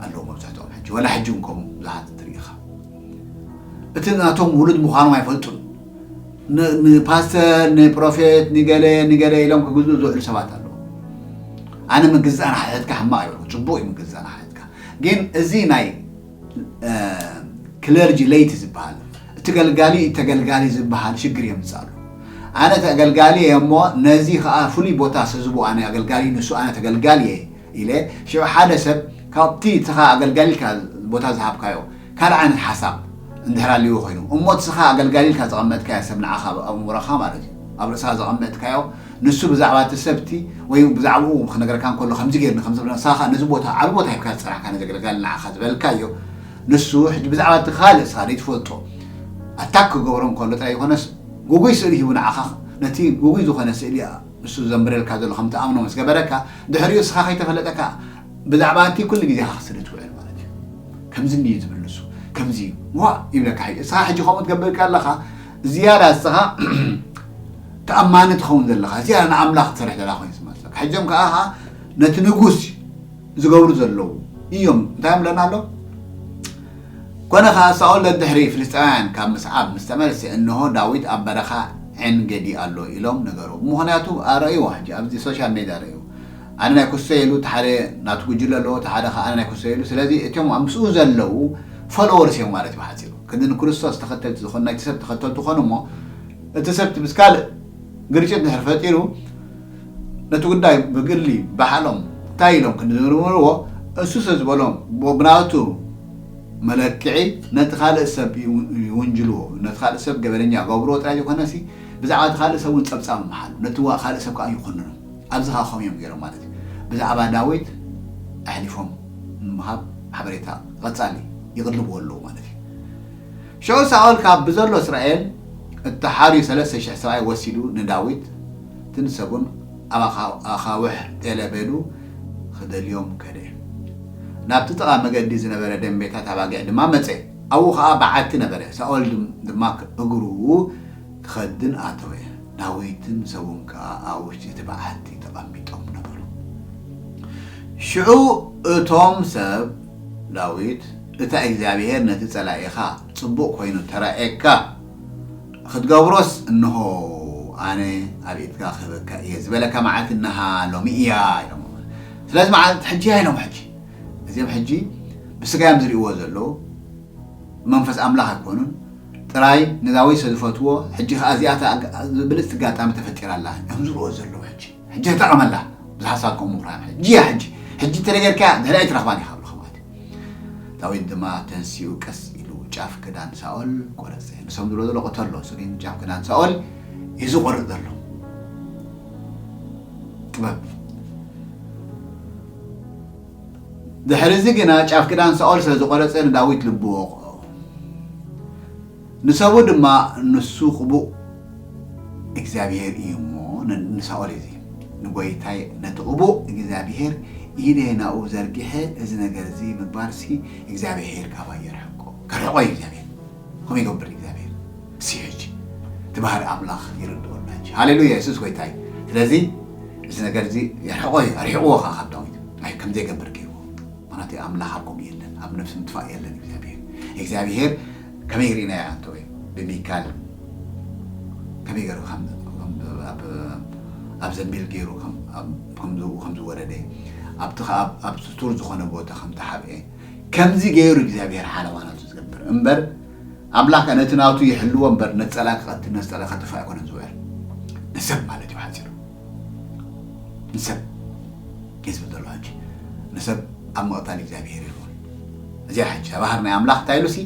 ኣለዉ መብዛሕትኦም ሕጂ ወላ ሕጂ እውን ከምኡ ብዙሓት ትርኢ ኢኻ። እቲ ናቶም ውሉድ ምዃኖም ኣይፈልጡን። ንፓስተር ንፕሮፌት ንገለ ንገለ ኢሎም ክግዝኡ ዝውዕሉ ሰባት ኣለዉ። ኣነ ምግዛእ ንሓትካ ሕማቕ ይበልኩ፣ ፅቡቕ እዩ ምግዛእ ንሓትካ። ግን እዚ ናይ ክለርጂ ለይቲ ዝበሃል እቲ ገልጋሊ ተገልጋሊ ዝበሃል ሽግር የምፅእ ኣሎ። ኣነ ተገልጋሊ እየ እሞ ነዚ ከዓ ፍሉይ ቦታ ስዝቡ ኣነ ኣገልጋሊ ንሱ ኣነ ተገልጋሊ እየ ኢለ ሽዑ ሓደ ሰብ ካብቲ ንስኻ ኣገልጋሊ ኢልካ ቦታ ዝሃብካዮ ካልእ ዓይነት ሓሳብ እንድሕር ኣልዎ ኮይኑ እሞ እቲ ስኻ ኣገልጋሊ ኢልካ ዘቐመጥካዮ ሰብ ንዓኻ ኣብ ኣእምሮኻ ማለት እዩ ኣብ ርእስኻ ዘቐመጥካዮ ንሱ ብዛዕባ እቲ ሰብቲ ወይ ብዛዕባኡ ክነግረካ እንከሎ ከምዚ ገይርኒ ከምዚ ብለና ንስኻ ነዚ ቦታ ዓቢ ቦታ ሂብካ ዝፀናሕካ ነዚ ኣገልጋሊ ንዓኻ ዝበልካዮ ንሱ ሕጂ ብዛዕባ እቲ ካልእ ስኻ ዘይትፈልጦ ኣታክ ክገብሮ እንከሎ ጥራይ ይኾነስ ጉጉይ ስእሊ ሂቡ ንዓኻ ነቲ ጉጉይ ዝኾነ ስእሊ ንሱ ዘንብረልካ ዘሎ ከም ትኣምኖ ምስ ገበረካ ድሕሪኡ ስኻ ከይተፈለጠካ ብዛዕባ እቲ ኩሉ ግዜ ክትስእሊ ትውዕል ማለት እዩ። ከምዚ እንድዩ ዝብል ንሱ ከምዚ እዩ ዋ ይብለካ ሕጂ እስኻ ሕጂ ከምኡ ትገብር ኣለኻ ዝያዳ እስኻ ተኣማኒ ትኸውን ዘለኻ ዝያዳ ንኣምላኽ ትሰርሕ ዘላ ኮይኑ ዝመስለካ ሕጆም ከዓ ነቲ ንጉስ ዝገብሩ ዘለዉ እዮም እንታይ እዮም ብለና ኣሎ ኮነ ኸዓ ሳኦል ደድሕሪ ፍልስጥኤማውያን ካብ ምስዓብ ምስ ተመልሰ እንሆ ዳዊት ኣብ በረኻ ዔን ገዲ ኣሎ ኢሎም ነገርዎ ብምኽንያቱ ኣረእይዎ ሕጂ ኣብዚ ሶሻል ሜድያ ኣረእይዎ ኣነ ናይ ኩሰ ኢሉ እቲ ሓደ ናቱ ጉጅለ ኣለዎ እቲ ሓደ ኸዓ ኣነ ናይ ኩሰ ኢሉ ስለዚ እቶም ኣብ ምስኡ ዘለዉ ፎሎወርስ እዮም ማለት እዩ ብሓፂሩ ክንዲ ንክርስቶስ ተኸተልቲ ዝኾኑ ናይቲ ሰብ ተኸተልቲ ኾኑ እሞ እቲ ሰብቲ ምስ ካልእ ግርጭት ድሕር ፈጢሩ ነቲ ጉዳይ ብግሊ ባዕሎም እንታይ ኢሎም ክንምርምርዎ እሱ ስለ ዝበሎም ብናቱ መለክዒ ነቲ ካልእ ሰብ ይውንጅልዎ ነቲ ካልእ ሰብ ገበነኛ ገብርዎ ጥራይ ዘይኮነሲ ብዛዕባ እቲ ካልእ ሰብ እውን ፀብፃብ ምሓሉ ነቲ ካልእ ሰብ ከዓ ይኮንኑ ኣብዚ ከዓ ከምኡ እዮም ገይሮም ማለት እዩ ብዛዕባ ዳዊት ኣሕሊፎም ንምሃብ ሓበሬታ ቀፃሊ ይቕልብዎ ኣለዉ ማለት እዩ ሽዑ ሳኦል ካብ ብዘሎ እስራኤል እተሓርዩ ሰለስተ ሽሕ ሰብኣይ ወሲዱ ንዳዊትን ሰቡን ኣብ ኣኻውሕ ጤለ በዱ ክደልዮም ከደ። ናብቲ ጥቓ መገዲ ዝነበረ ደምቤታት ኣባጊዕ ድማ መጸ። ኣብኡ ኸኣ በዓቲ ነበረ። ሳኦል ድማ እግሩ ክኸድን ኣተወ። ዳዊትን ሰቡን ከኣ ኣብ ውሽጢ እቲ በዓቲ ተቐሚጦም ነበሩ። ሽዑ እቶም ሰብ ዳዊት፣ እታ እግዚኣብሄር ነቲ ጸላኢኻ ጽቡቕ ኰይኑ ተራእየካ ክትገብሮስ፣ እንሆ፣ ኣነ ኣብ ኢድካ ክህበካ እየ ዝበለካ መዓልቲ እነሃ ሎሚ እያ ኢሎም። ስለዚ መዓልቲ ሕጂ እያ ኢሎም። ሕጂ እዚኦም ሕጂ ብስጋ እዮም ዝርእይዎ ዘለዉ፣ መንፈስ ኣምላኽ ኣይኮኑን። ጥራይ ንዳዊት ስለ ዝፈትዎ ሕጂ ከኣ እዚኣ እታ ብልጽቲ ኣጋጣሚ ተፈጢራ ኣላ እዮም ዝርእዎ ዘለዉ። ሕጂ ሕጂ ተጠቐመላ። ብዝሓሳብ ከምኡ ምኽራም ሕጂ እያ። ሕጂ ሕጂ እንተደገርካያ ድሕሪ ኣይትረኽባን ኢኻ ብልኻ ማለት እዩ። ዳዊት ድማ ተንሲኡ ቀስ ኢሉ ጫፍ ክዳን ሳኦል ቆረጸ። ንሶም ዝብሎ ዘሎ ቅተሎ፣ እሱ ግን ጫፍ ክዳን ሳኦል እዩ ዝቆርጽ ዘሎ። ጥበብ። ድሕሪ እዚ ግና ጫፍ ክዳን ሳኦል ስለ ዝቆረጸ ንዳዊት ልቡ ወቕዖ። ንሰቡ ድማ ንሱ ቅቡእ እግዚኣብሔር እዩ እሞ ን- ንሳኦል እዚ ንጎይታይ ነቲ ቅቡእ እግዚኣብሔር ኢደ ናብኡ ዘርጊሐ እዚ ነገር እዚ ምግባርሲ እግዚኣብሔር ካባይ የርሕቆ። ከርሕቆ እዩ እግዚኣብሔር። ከምኡ ይገብር እግዚኣብሔር። እሲ ሕጂ እቲ ባህሪ ኣምላኽ ይርድኦ ኣሎ ሕጂ። ሃሌሉያ የሱስ ጎይታይ። ስለዚ እዚ ነገር እዚ የርሕቆ እዩ። ኣርሕቅዎ ከዓ ካብ ዳዊት ኣይ ከም ዘይገብር ገይርዎ። ምክንያቱ ኣምላኽ ኣብ ከምኡ የለን፣ ኣብ ነፍሲ ምጥፋእ የለን እግዚኣብሔር። እግዚኣብሔር ከመይ ርኢናዮ ኣንተ ወይ ብሚካል ከመይ ገይሩ ከም- ከም- ኣብ- ኣብ ዘንቢል ገይሩ ከም- ኣብ- ከም ዝው- ከም ዝወረደ ኣብቲ ከ- ኣብ- ኣብ ስቱር ዝኾነ ቦታ ከም ተሓብኤ ከምዚ ገይሩ እግዚኣብሔር ሓለዋ ናቱ ዝገብር እምበር ኣምላኽ ከ ነቲ ናቱ ይሕልዎ እምበር ነቲ ጸላኢ ክቐትል ነቲ ጸላኢ ከጥፍእ ኣይኮነን ዝውዕል። ንሰብ ማለት እዩ ሓጺሩ ንሰብ እዩ ዝብል ዘሎ ሕጂ ንሰብ ኣብ ምቕታል እግዚኣብሔር ይኸውን። እዚኣ ሕጂ ተባህር ናይ ኣምላኽ እንታይ ኢሉሲ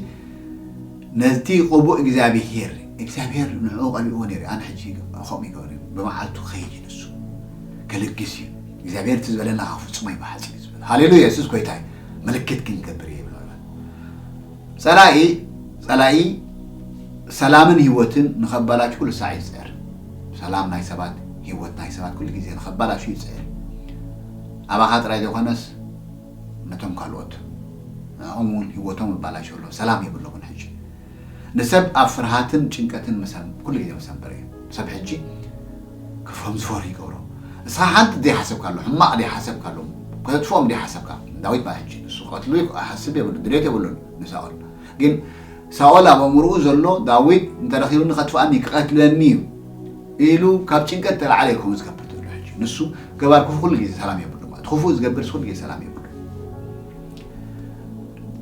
ነቲ ቅቡእ እግዚኣብሔር እግዚኣብሔር ንዕኡ ቀቢእዎ ነይሩ ኣነ ሕጂ ከምኡ ይገብር እዩ ብመዓልቱ ክኸይድ እዩ ንሱ ከልግስ እዩ እግዚኣብሔር እቲ ዝበለና ክፍጽሞ ይበሓጽ እዩ ዝብል ሃሌሉያ የሱስ ጎይታ እዩ ምልክት ክንገብር እየ ይብል ጸላኢ ጸላኢ ሰላምን ህይወትን ንኸባላሽ ኩሉ ሳዕ ይጽዕር። ሰላም ናይ ሰባት ህይወት ናይ ሰባት ኩሉ ግዜ ንኸባላሹ ይጽዕር። ኣባኻ ጥራይ ዘይኮነስ ነቶም ካልኦት ንዕኦም እውን ህይወቶም ይባላሽ ኣሎ ሰላም የብሎምን ሕጂ ንሰብ ኣብ ፍርሃትን ጭንቀትን መሰም ኩሉ ግዜ መሰንበረ እዩ ሰብ ሕጂ ክፍሆም ዝፈርሁ ይገብሮ እስኻ ሓንቲ ዘይሓሰብካ ኣሎ ሕማቕ ዘይሓሰብካ ኣሎ ከተጥፍኦም ዘይሓሰብካ ዳዊት ማለት ሕጂ ንሱ ክቐትሉ ይሓስብ የብሉ ድሌት የብሉን ንሳኦል ግን ሳኦል ኣብ ኣእምርኡ ዘሎ ዳዊት እንተረኺቡኒ ከጥፍኣኒ ክቐትለኒ እዩ ኢሉ ካብ ጭንቀት ተላዕለ እዩ ከምኡ ዝገብር ዘሎ ሕጂ ንሱ ገባር ክፉ ኩሉ ግዜ ሰላም የብሉ ማለት ክፉእ ዝገብር ኩሉ ግዜ ሰላም የብሉ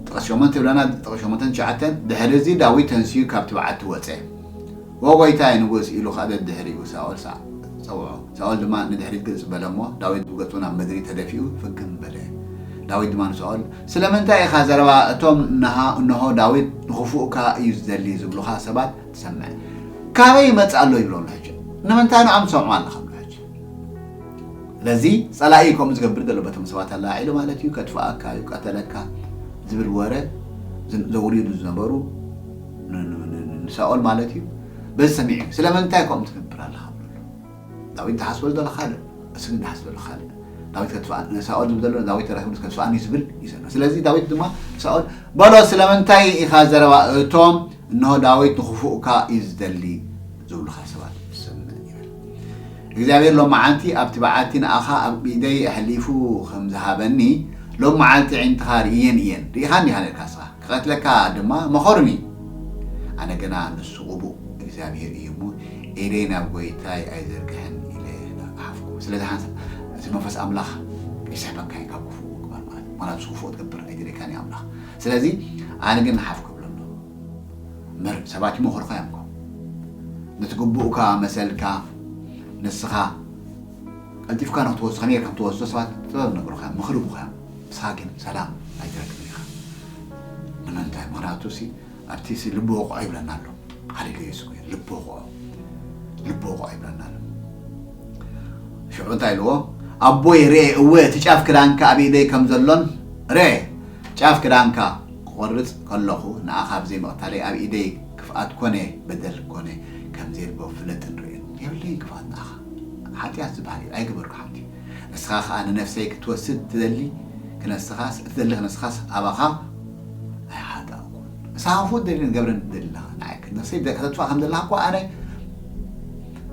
ጥቕስ ሸሞንተ ይብለና ጥቕስ ሸሞንተን ትሽዓተን ድሕሪ እዚ ዳዊት ተንስኡ ካብ ትብዓት ወፀ ወጎይታይ ንጉስ ኢሉ ከኣ ደድሕሪኡ ሳኦል ጸውዖ። ሳኦል ድማ ንድሕሪት ግልጽ በለ እሞ ዳዊት ብገጹ ናብ ምድሪ ተደፊኡ ፍግም በለ። ዳዊት ድማ ንሳኦል ስለምንታይ ኢኻ ዘረባ እቶም እንሆ ዳዊት ንኽፉእካ እዩ ዝደሊ ዝብሉኻ ሰባት ትሰምዕ? ካበይ ይመጽእ ኣሎ ይብሎ ኣሎ ሕጂ። ንምንታይ ንዖም ትሰምዖ ኣለኻ ብሎ ሕጂ። ስለዚ ጸላኢ ከምኡ ዝገብር ዘሎ በቶም ሰባት ኣላዒሉ ማለት እዩ ከጥፍኣካ እዩ ቀተለካ ዝብል ወረ ዘውርዱ ዝነበሩ ንሳኦል ማለት እዩ በዚ ሰሚዑ እዩ ስለምንታይ ከምኡ ትገብር ኣለኻ ብሎ ዳዊት ዝሓስበሉ ዘሎ ካልእ እሱ ግን ዝሓስበሉ ካልእ ዳዊት ከጥፍኣ ሳኦል ዝብል ዘሎ ዳዊት ተረኪቡ ከጥፍኣኒ ዝብል እዩ ዘሎ ስለዚ ዳዊት ድማ ሳኦል በሎ ስለምንታይ ኢኻ ዘረባ እቶም እንሆ ዳዊት ንኽፉእካ እዩ ዝደሊ ዝብሉኻ ሰባት ትሰምዕ ይብል እግዚኣብሔር ሎመዓንቲ ኣብቲ በዓቲ ንኣኻ ኣብ ኢደይ ኣሕሊፉ ከም ዝሃበኒ ሎመዓልቲ ዕንትኻ ርእየን እየን ርኢኻኒ ሃለልካ ስኻ ክቐትለካ ድማ መኸሩኒ ኣነ ግና ንሱ ቅቡእ እግዚኣብሔር እዩ እሞ ኢደይ ናብ ጎይታይ ኣይዘርግሐን ኢለ ሓፍኩ ስለዚ ሓንሳብ እዚ መንፈስ ኣምላኽ ይስሕበካ እዩ ካብ ክፉእ ምግባር ማለት እዩ ምክንያቱ ክፉእ ትገብር ኣይደለካን እዩ ኣምላኽ ስለዚ ኣነ ግን ንሓፍኩ ይብሎ ኣሎ እምበር ሰባት ይመኽሩኻ እዮም ነቲ ግቡእካ መሰልካ ንስኻ ቀልጢፍካ ንክትወስዶ ከመይ ጌርካ ክትወስዶ ሰባት ጥበብ ነግሩኻ እዮም ምኽሪ ቡኻ እዮም ንስኻ ግን ሰላም ኣይትረክብን ኢኻ ንምንታይ ምኽንያቱ ሲ ኣብቲ ሲ ልቢ ወቕዖ ይብለና ኣሎ ሃሌሉያ የሱስ ጎይ ልቢ ወቕዖ ልቢ ወቕዖ ይብለና ኣሎ ሽዑ እንታይ ኢልዎ ኣቦይ ርኤ እወ እቲ ጫፍ ክዳንካ ኣብ ኢደይ ከም ዘሎን ርኤ ጫፍ ክዳንካ ክቆርጽ ከለኹ ንኣኻ ብዘይ ምቕታለይ ኣብ ኢደይ ክፍኣት ኮነ በደል ኮነ ከም ዘየልቦ ፍለጥን ርእን የብለይን ክፍኣት ንኣኻ ሓጢኣት ዝበሃል ኣይገበርኩ ሓንቲ ንስኻ ኸኣ ንነፍሰይ ክትወስድ ትደሊ ክነስኻስ እትደሊ ክነስኻስ ኣባኻ ኣይሓጣእኩን ንስኻ ክፉእ ትደሊ ንገብረ ትደሊ ኣለኻ ንዓይ ነፍሰይ ከተጥፋእ ከም ዘለኻ እኳ ኣነ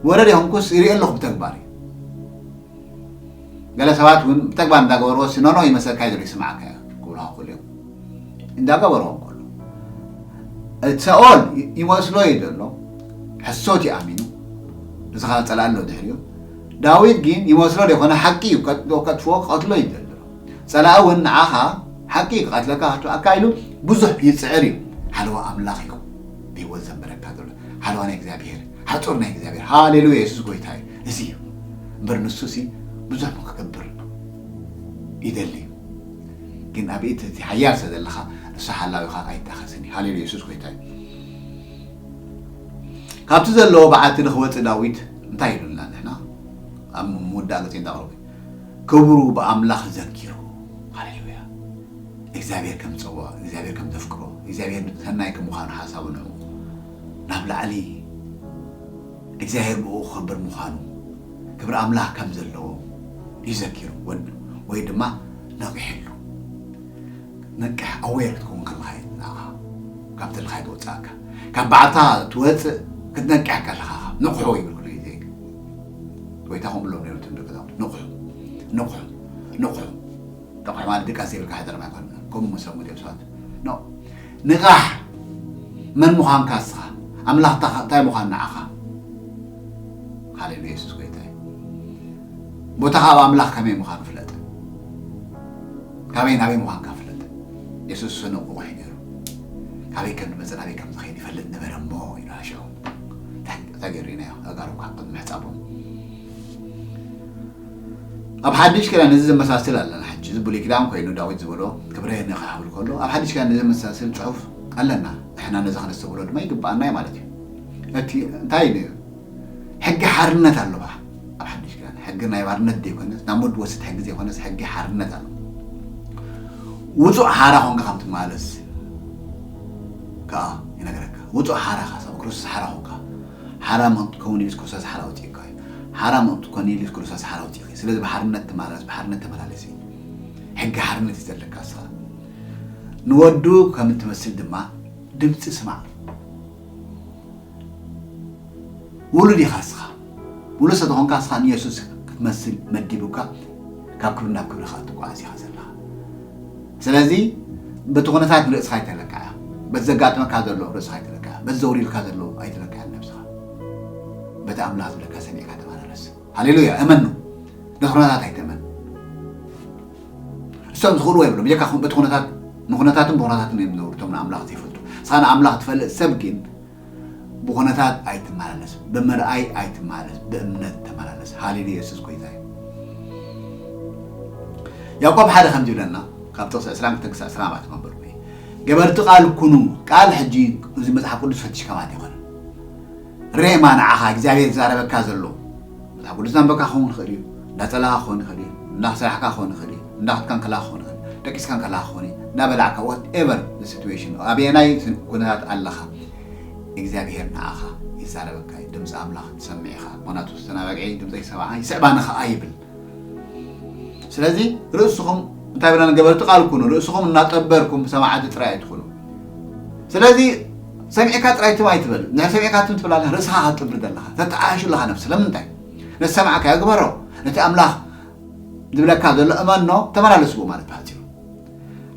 ወረድ ይኹንኩስ ይርኢ ኣለኹ ብተግባር እዩ ገለ ሰባት እውን ብተግባር እንዳገበርዎ ሲኖኖ ይመሰልካ ይደሉ ይስማዓካ ክብልኻ ክእሉ እዮም እንዳገበርዎ ከሎ እቲ ሰኦል ይመስሎ እዩ ዘሎ ሕሶት ይኣሚኑ እዚ ኸዓ ጸላኢ ኣሎ ድሕሪኡ። ዳዊት ግን ይመስሎ ዘይኮነ ሓቂ እዩ፣ ከጥፍኦ ክቐትሎ እዩ ዘሎ። ጸላኢ እውን ንዓኻ ሓቂ እዩ ክቐትለካ ክትብኣካ ኢሉ ብዙሕ ይጽዕር እዩ። ሓለዋ ኣምላኽ እዩ ብህይወት ዘንበረካ ዘሎ። ሓለዋ ናይ እግዚኣብሔር፣ ሓጹር ናይ እግዚኣብሔር። ሃሌሉያ፣ የሱስ ጎይታ እዩ። እዚ እዩ እምበር ንሱ ሲ ብዙሕ ክገብር ይደሊ እዩ። ግን ኣብ ኢድ እቲ ሓያል ስለ ዘለኻ ንሱ ሓላዊኻ ኣይጣኸስን እዩ። ሃሌሉያ፣ የሱስ ጎይታ እዩ። ካብቲ ዘለዎ በዓቲ ንኽወፅእ ዳዊት እንታይ ኢሉና ንሕና ኣብ ምውዳእ ገፅ እንዳቕረቡ ክብሩ ብኣምላኽ ዘኪሩ። ሃሌሉያ። እግዚኣብሔር ከም ዝፀውዖ፣ እግዚኣብሔር ከም ዘፍቅሮ፣ እግዚኣብሔር ሰናይ ከም ምዃኑ ሓሳቡ ንዑ ናብ ላዕሊ እግዚኣብሔር ብኡ ክኸብር ምዃኑ ክብሪ ኣምላኽ ከም ዘለዎ ይዘኪሩ ወይ ድማ ነቂሕሉ። ነቅሕ ኣዌር ክትከውን ከለኻ እዩ ንዓኻ ካብ ዘለኻዮ ትወፅኣካ። ካብ ባዕታ ትወፅእ ክትነቅሕ ከለኻ ንቕሑ ይብል ኩሉ ግዜ። ጎይታ ከምኡ ብሎም ነይሩ እቶም ደቂ ኣዛብእ ንቕሑ ንቕሑ ንቕሑ። ንቕሑ ማለት ድቃስ ዘይብልካ ሕደር ኣይኮነ። ከምኡ መሰሙ ድዮም ሰባት ኖ ንቓሕ። መን ምዃንካ እስኻ ኣምላኽ እንታይ ምዃን ንዓኻ። ሃሌሉያ የሱስ ጎይታ እዩ። ቦታኻ ኣብ ኣምላኽ ከመይ ምዃኑ ፍለጥ። ካበይ ናበይ ምዃንካ ፍለጥ። የሱስ ሰነቑ ቁሒ ነይሩ። ካበይ ከም ዝመፅእ ናበይ ከም ዝኸይድ ይፈልጥ ነበረ እሞ ኢሉ ሽዑ እንታይ ገይሩ ኢናዮ ኣጋሩ ካብ ቅድሚ ምሕፃቦም ኣብ ሓድሽ ኪዳን እዚ ዘመሳስል ኣለና ሕጂ እዚ ብሉይ ኪዳን ኮይኑ ዳዊት ዝበሎ ክብረ ንኻ ክብል ከሎ ኣብ ሓድሽ ኪዳን እዚ ዘመሳስል ፅሑፍ ኣለና። ንሕና ነዚ ከነስተብሎ ድማ ይግብኣና እዩ ማለት እዩ። እቲ እንታይ እዩ ሕጊ ሓርነት ኣለዋ ኣብ ሓድሽ ኪዳን ሕጊ ናይ ባርነት ዘይኮነስ ናብ ሞት ወስድ ሕጊ ዘይኮነስ ሕጊ ሓርነት ኣሎ። ውፁእ ሓራ ኮንካ ከም ትመላለስ ከዓ ይነግረካ። ውፁእ ሓራ ካብ ክርስቶስ ሓራ ኮንካ ሓራ መን ትከውን ኢሉስ ክርስቶስ ሓራ ኣውፂእካ እዩ። ሓራ መን ትኮን ኢሉስ ክርስቶስ ሓራ ኣውፂእካ እዩ። ስለዚ ብሓርነት ትመላለስ ብሓርነት ተመላለስ እዩ። ሕጊ ሓርነት እዩ ዘለካ እስኻ። ንወዱ ከም እትመስል ድማ ድምፂ ስማዕ። ውሉድ ኢኻ እስኻ። ውሉድ ስለዝኾንካ እስኻ ንየሱስ ክትመስል መዲቡካ ካብ ክብሪ ናብ ክብሪ ኸዓ ትጓዓዝ ኢኻ ዘለኻ። ስለዚ በቲ ኩነታት ንርእስኻ ኣይተለክዓ። በቲ ዘጋጥመካ ዘሎ ርእስኻ ኣይተለክዓ። በቲ ዘውሪድካ ዘሎ ኣይተለክዐን ነብስኻ። በቲ ኣምላኽ ዝብለካ ሰሚዕካ ተመላለስ። ሃሌሉያ እመኑ። ነቲ ኩነታት ኣይትእመን። እሶም ዝኽእልዎ የብሎም። ብጀካ በቲ ኩነታት ንኩነታትን ብኩነታትን እዮም ዝነብሩ እቶም ንኣምላኽ ዘይፈልጡ። ንስኻ ንኣምላኽ ትፈልጥ ሰብ ግን ብኹነታት ኣይትመላለስ፣ ብምርኣይ ኣይትመላለስ፣ ብእምነት ተመላለስ። ሃሌሉያ የሱስ ጎይታ እዩ። ያዕቆብ ሓደ ከምዚ ይብለና ካብ ጥቕሲ ዕስራን ክልተን ክሳዕ ዕስራን ኣርባዕተን ከንብብ እዩ። ገበርቲ ቃል ኩኑ። ቃል ሕጂ እዚ መጽሓፍ ቅዱስ ፈቲሽካ ማለት ኣይኮነን። ሬማ ንዓኻ እግዚኣብሔር ዝዛረበካ ዘሎ መጽሓፍ ቅዱስ ኣንበካ ክኸውን ይኽእል እዩ። እንዳጸላኻ ክኸውን ይኽእል እዩ። እንዳሰራሕካ ክኸውን ይኽእል እዩ። እንዳኸድካ እንከለኻ ክኸውን ይኽእል እዩ። ደቂስካ እንከለኻ ክኸውን እዩ። እንዳበላዕካ whatever the situation ኣበየናይ ኩነታት ኣለኻ እግዚኣብሔር ንዓኻ ይዛረበካ እዩ። ድምፂ ኣምላኽ ትሰምዕ ኢኻ። ምኽንያቱ ዝተናበግዒ ድምፀይ ሰማዓ ይስዕባኒ ኸዓ ይብል። ስለዚ ርእስኹም እንታይ ብለና ገበርቲ ቃል ኩኑ ርእስኹም እናጠበርኩም ሰማዕቲ ጥራይ ኣይትኹኑ። ስለዚ ሰሚዕካ ጥራይ ትም ኣይትበል። ንድሕር ሰሚዕካ ትም ትብል ኣለኻ ርእስኻ ክትጥብር ዘለኻ ተተዓያሹ ኣለኻ ነብሲ ስለምንታይ ነቲ ሰማዕካዮ ግበሮ። ነቲ ኣምላኽ ዝብለካ ዘሎ እመኖ ተመላለስዎ ማለት ብሓፂሩ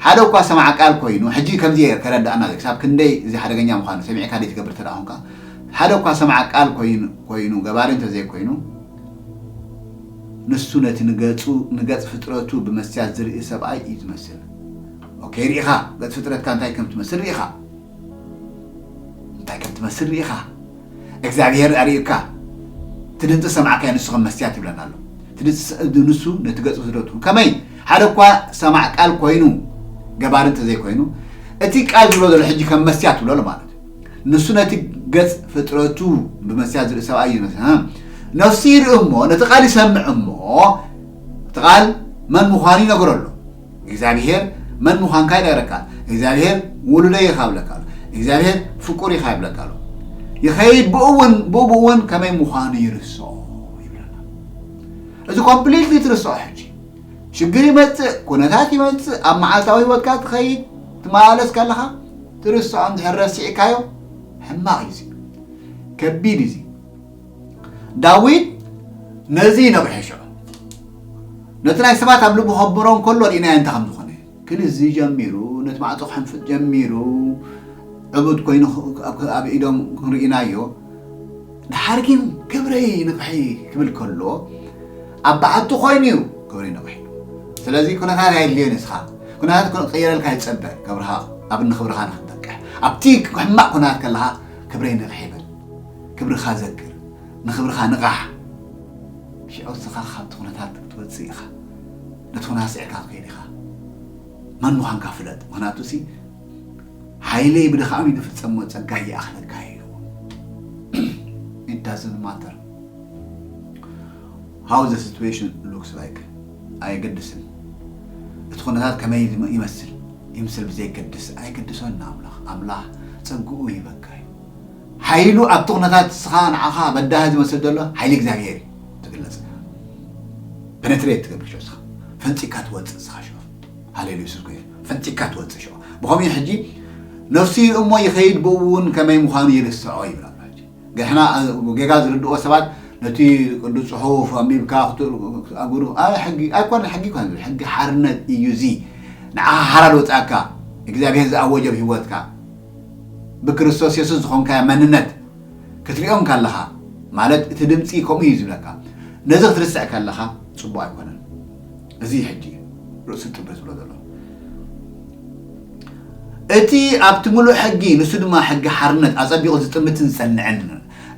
ሓደ እኳ ሰማዕ ቃል ኮይኑ ሕጂ ከምዚ እየ ከረድኣና ክሳብ ክንደይ እዚ ሓደገኛ ምዃኑ ሰሚዕካ ደይ ትገብር ተደኣ ኹንካ ሓደ እኳ ሰማዕ ቃል ኮይኑ ገባሪ እንተዘይኮይኑ ንሱ ነቲ ንገጹ ንገጽ ፍጥረቱ ብመስትያት ዝርኢ ሰብኣይ እዩ ዝመስል። ኦኬ ርኢኻ ገጽ ፍጥረትካ እንታይ ከም ትመስል ርኢኻ እንታይ ከም ትመስል ርኢኻ እግዚኣብሔር ኣርእዩካ እቲ ድምፂ ሰማዕካዮ ንሱ ከም መስትያት ይብለና ኣሎ። እቲ ድምፂ ንሱ ነቲ ገጽ ፍጥረቱ ከመይ ሓደ እኳ ሰማዕ ቃል ኮይኑ ገባሪ እንተዘይኮይኑ እቲ ቃል ዝብሎ ዘሎ ሕጂ ከም መስትያት ትብሎ ኣሎ ማለት እዩ። ንሱ ነቲ ገጽ ፍጥረቱ ብመስትያት ዝርኢ ሰብኣይ እዩ ዝመስል። ነፍሱ ይርኢ እሞ ነቲ ቃል ይሰምዕ እሞ እቲ ቃል መን ምዃኑ ይነግሮ ኣሎ። እግዚኣብሔር መን ምዃንካ ይነግረካ። እግዚኣብሔር ውሉደይ ኢኻ ይብለካ ኣሎ። እግዚኣብሔር ፍቁር ኢኻ ይብለካ ኣሎ። ይኸይድ ብኡ እውን ብኡ ብኡ እውን ከመይ ምዃኑ ይርስዖ ይብለና። እዚ ኮምፕሊትሊ ትርስዖ ሕጂ ሽግር ይመፅእ፣ ኩነታት ይመፅእ፣ ኣብ መዓልታዊ ህይወትካ ትኸይድ ትመላለስ ከለኻ ትርስዖ እንድሕር ረሲዕካዮ ሕማቕ እዩ። እዚ ከቢድ እዩ። እዚ ዳዊት ነዚ ይነቕሑ ሽዑ ነቲ ናይ ሰባት ኣብ ልቡ ከብሮ እንከሎ ርኢናዮ እንታይ ከም ዝኾነ ክልዚ ጀሚሩ ነቲ ማዕፆ ክሕንፍጥ ጀሚሩ ዕቡድ ኮይኑ ኣብ ኢዶም ክንርኢናዮ ድሓር ግን ክብረይ ንቕሒ ክብል ከሎ ኣብ በዓቲ ኮይኑ እዩ ክብረይ ንቕሒ። ስለዚ ኩነታት ኣየድልዮን እስኻ ኩነታት ክቕየረልካ ይጸበ ክብርኻ ኣብ ንኽብርኻ ንኽትበቅሕ ኣብቲ ሕማቕ ኩነታት ከለኻ ክብረይ ንቕሒ ይብል። ክብርኻ ዘክር፣ ንኽብርኻ ንቓሕ። ሽዑ እስኻ ካብቲ ኩነታት ክትወጽእ ኢኻ። ነቲ ኩነታት ስዒርካ ክትከይድ ኢኻ። መን ምዃንካ ፍለጥ። ምኽንያቱ ሲ ሓይለይ ብድኻም እዩ ዝፍጸሞ ጸጋ ይኣኽለካ እዩ። It doesn't matter how the situation looks like. ኣየገድስን እቲ ኩነታት ከመይ ይመስል ይምስል ብዘየገድስ ኣይገድሶን ኣምላኽ ኣምላኽ ጸግኡ ይበካ እዩ። ሓይሉ ኣብቲ ኩነታት እስኻ ንዓኻ በዳሂ ዝመስል ዘሎ ሓይሊ እግዚኣብሔር እዩ ትግለጽ። ፐነትሬት ትገብር ሽዑ እስኻ ፈንጺካ ትወጽእ እስኻ ሽዑ። ሃሌሉያ የሱስ ጎይ ፈንጺካ ትወጽእ ሽዑ። ብኸምኡ ሕጂ ነፍሱ ይርእሞ ይኸይድ ብኡ እውን ከመይ ምዃኑ ይርስዖ ይብል ኣሎ። ሕጂ ገሕና ጌጋ ዝርድኦ ሰባት ነቲ ቅዱስ ጽሑፍ ኣንቢብካ ክትኣጉሩ ሕጊ ኣይኮነ ሕጊ ይኮነ ሕጊ ሓርነት እዩ እዚ ንዓኻ ሓራ ዝወጻካ እግዚኣብሔር ዝኣወጀ ኣብ ህይወትካ ብክርስቶስ የሱስ ዝኾንካዮ መንነት ክትሪኦም ካለኻ ማለት እቲ ድምፂ ከምኡ እዩ ዝብለካ ነዚ ክትርስዕ ካለኻ ፅቡቅ ኣይኮነን እዚ ሕጂ ርእሱ ጥብር ዝብሎ ዘሎ እቲ ኣብቲ ሙሉእ ሕጊ ንሱ ድማ ሕጊ ሓርነት ኣፀቢቑ ዝጥምትን ዝፀንዕን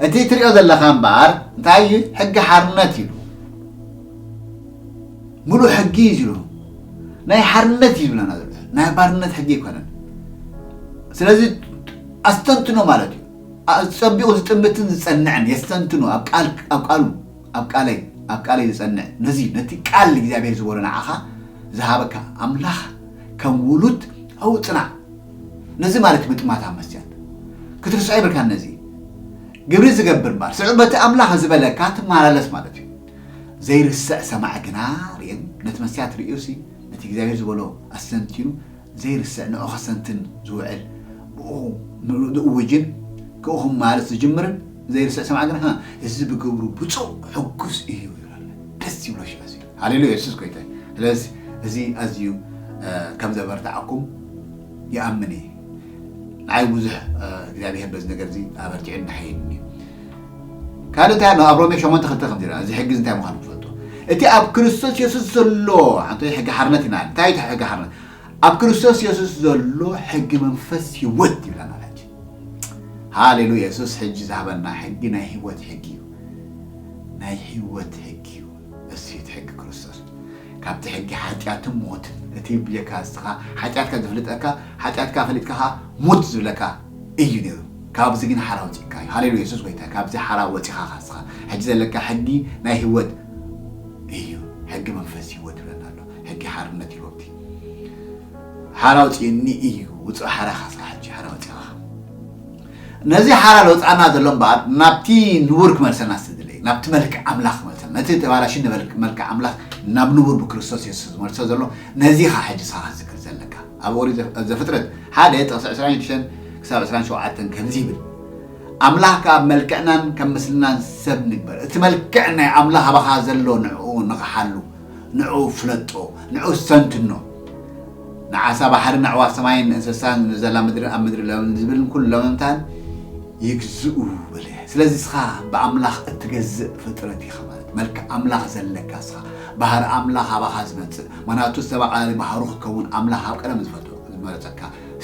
እቲ ትሪኦ ዘለኻ እምበኣር እንታይ እዩ ሕጊ ሓርነት ኢሉ ሙሉእ ሕጊ እዩ ዝብሎ ናይ ሓርነት እዩ ዝብለና ዘሎ ናይ ባርነት ሕጊ ኣይኮነን ስለዚ ኣስተንትኖ ማለት እዩ ጸቢቑ ዝጥምትን ዝጸንዕን የስተንትኖ ኣብ ቃል ኣብ ቃሉ ኣብ ቃለይ ኣብ ቃለይ ዝጸንዕ ነዚ ነቲ ቃል እግዚኣብሔር ዝበሎ ንዓኻ ዝሃበካ ኣምላኽ ከም ውሉድ ኣውፅና ነዚ ማለት ምጥማት ኣብ መስያት ክትርስዖ ይብልካ ነዚ ግብሪ ዝገብር እምበር ስዑ በቲ ኣምላኽ ዝበለካ ትመላለስ ማለት እዩ ዘይርስዕ ሰማዕ ግና ርእም ነቲ መስያት ርእዩሲ ነቲ እግዚኣብሔር ዝበሎ ኣስተንቲኑ ዘይርስዕ ንዑ ከሰንትን ዝውዕል ብኡ ዝእውጅን ክእኹም ማለት ዝጅምርን ዘይርስዕ ሰማዕ ግን እዚ ብግብሩ ብፁዕ ሕጉስ እዩ ይብለና ደስ ይብሎ ሽዑ እዚ ሃሌሉያ የሱስ ጎይታ ስለዚ እዚ ኣዝዩ ከም ዘበርትዓኩም ይኣምን እየ ንዓይ ብዙሕ እግዚኣብሔር በዚ ነገር እዚ ኣበርቲዑ እናሓየኒ እዩ ካልእ እንታይ ኣሎ ኣብ ሮሜ ሸሞንተ ክልተ ከምዚ ይረኣ እዚ ሕጊ እንታይ ምዃኑ ክፈልጡ እቲ ኣብ ክርስቶስ የሱስ ዘሎ ሓንቲ ሕጊ ሓርነት ኢና እንታይ እቲ ሕጊ ሓርነት ኣብ ክርስቶስ የሱስ ዘሎ ሕጊ መንፈስ ህይወት ይብለና ሕጂ ሃሌሉያ የሱስ ሕጂ ዝሃበና ሕጊ ናይ ህይወት ሕጊ እዩ ናይ ህይወት ሕጊ እዩ እሱ እቲ ሕጊ ክርስቶስ ካብቲ ሕጊ ሓጢኣትን ሞትን እቲ ብጀካ ንስኻ ሓጢኣትካ ዝፍልጠካ ሓጢኣትካ ፈሊጥካ ኸዓ ሙት ዝብለካ እዩ ነይሩ ካብዚ ግን ሓራ ወፂእካ እዩ ሃሌሉያ የሱስ ጎይታ ካብዚ ሓራ ወፂኻ ኻስኻ ሕጂ ዘለካ ሕጊ ናይ ህይወት እዩ ሕጊ መንፈስ ህይወት ይብለና ኣሎ ሕጊ ሓርነት ይወብቲ ሓራ ወፂእኒ እዩ ውፅእ ሓራ ኻስኻ ሕጂ ሓራ ወፂኻ ነዚ ሓራ ለውፃና ዘሎ እምበኣር ናብቲ ንቡር ክመልሰና ዝተደለየ ናብቲ መልክዕ ኣምላኽ ክመልሰና ነቲ ተባላሽ ነበልክ መልክዕ ኣምላኽ ናብ ንቡር ብክርስቶስ የሱስ ዝመልሶ ዘሎ ነዚ ኻ ሕጂ ስኻ ዝክር ዘለካ ኣብ ኦሪት ዘፍጥረት ሓደ ጥቕሲ ዕስራን ሽዱሽተን ክሳብ ዕስራን ሸውዓተን ከምዚ ይብል ኣምላኽ ካብ መልክዕናን ከም ምስልናን ሰብ ንግበር እቲ መልክዕ ናይ ኣምላኽ ኣባኻ ዘሎ ንዕኡ ንቕሓሉ ንዕኡ ፍለጦ ንዕኡ ሰንትኖ ንዓሳ ባሕርን ኣዕዋፍ ሰማይን ንእንስሳን ንዘላ ምድርን ኣብ ምድሪ ለምን ዝብልን ኩሉ ለመምታን ይግዝኡ በለ። ስለዚ እስኻ ብኣምላኽ እትገዝእ ፍጥረት ኢኻ ማለት መልክዕ ኣምላኽ ዘለካ እስኻ ባህሪ ኣምላኽ ኣባኻ ዝመጽእ ምኽንያቱ ዝተባቐለ ባህሩ ክትከውን ኣምላኽ ኣብ ቀደም ዝፈጥሮ ዝመረጸካ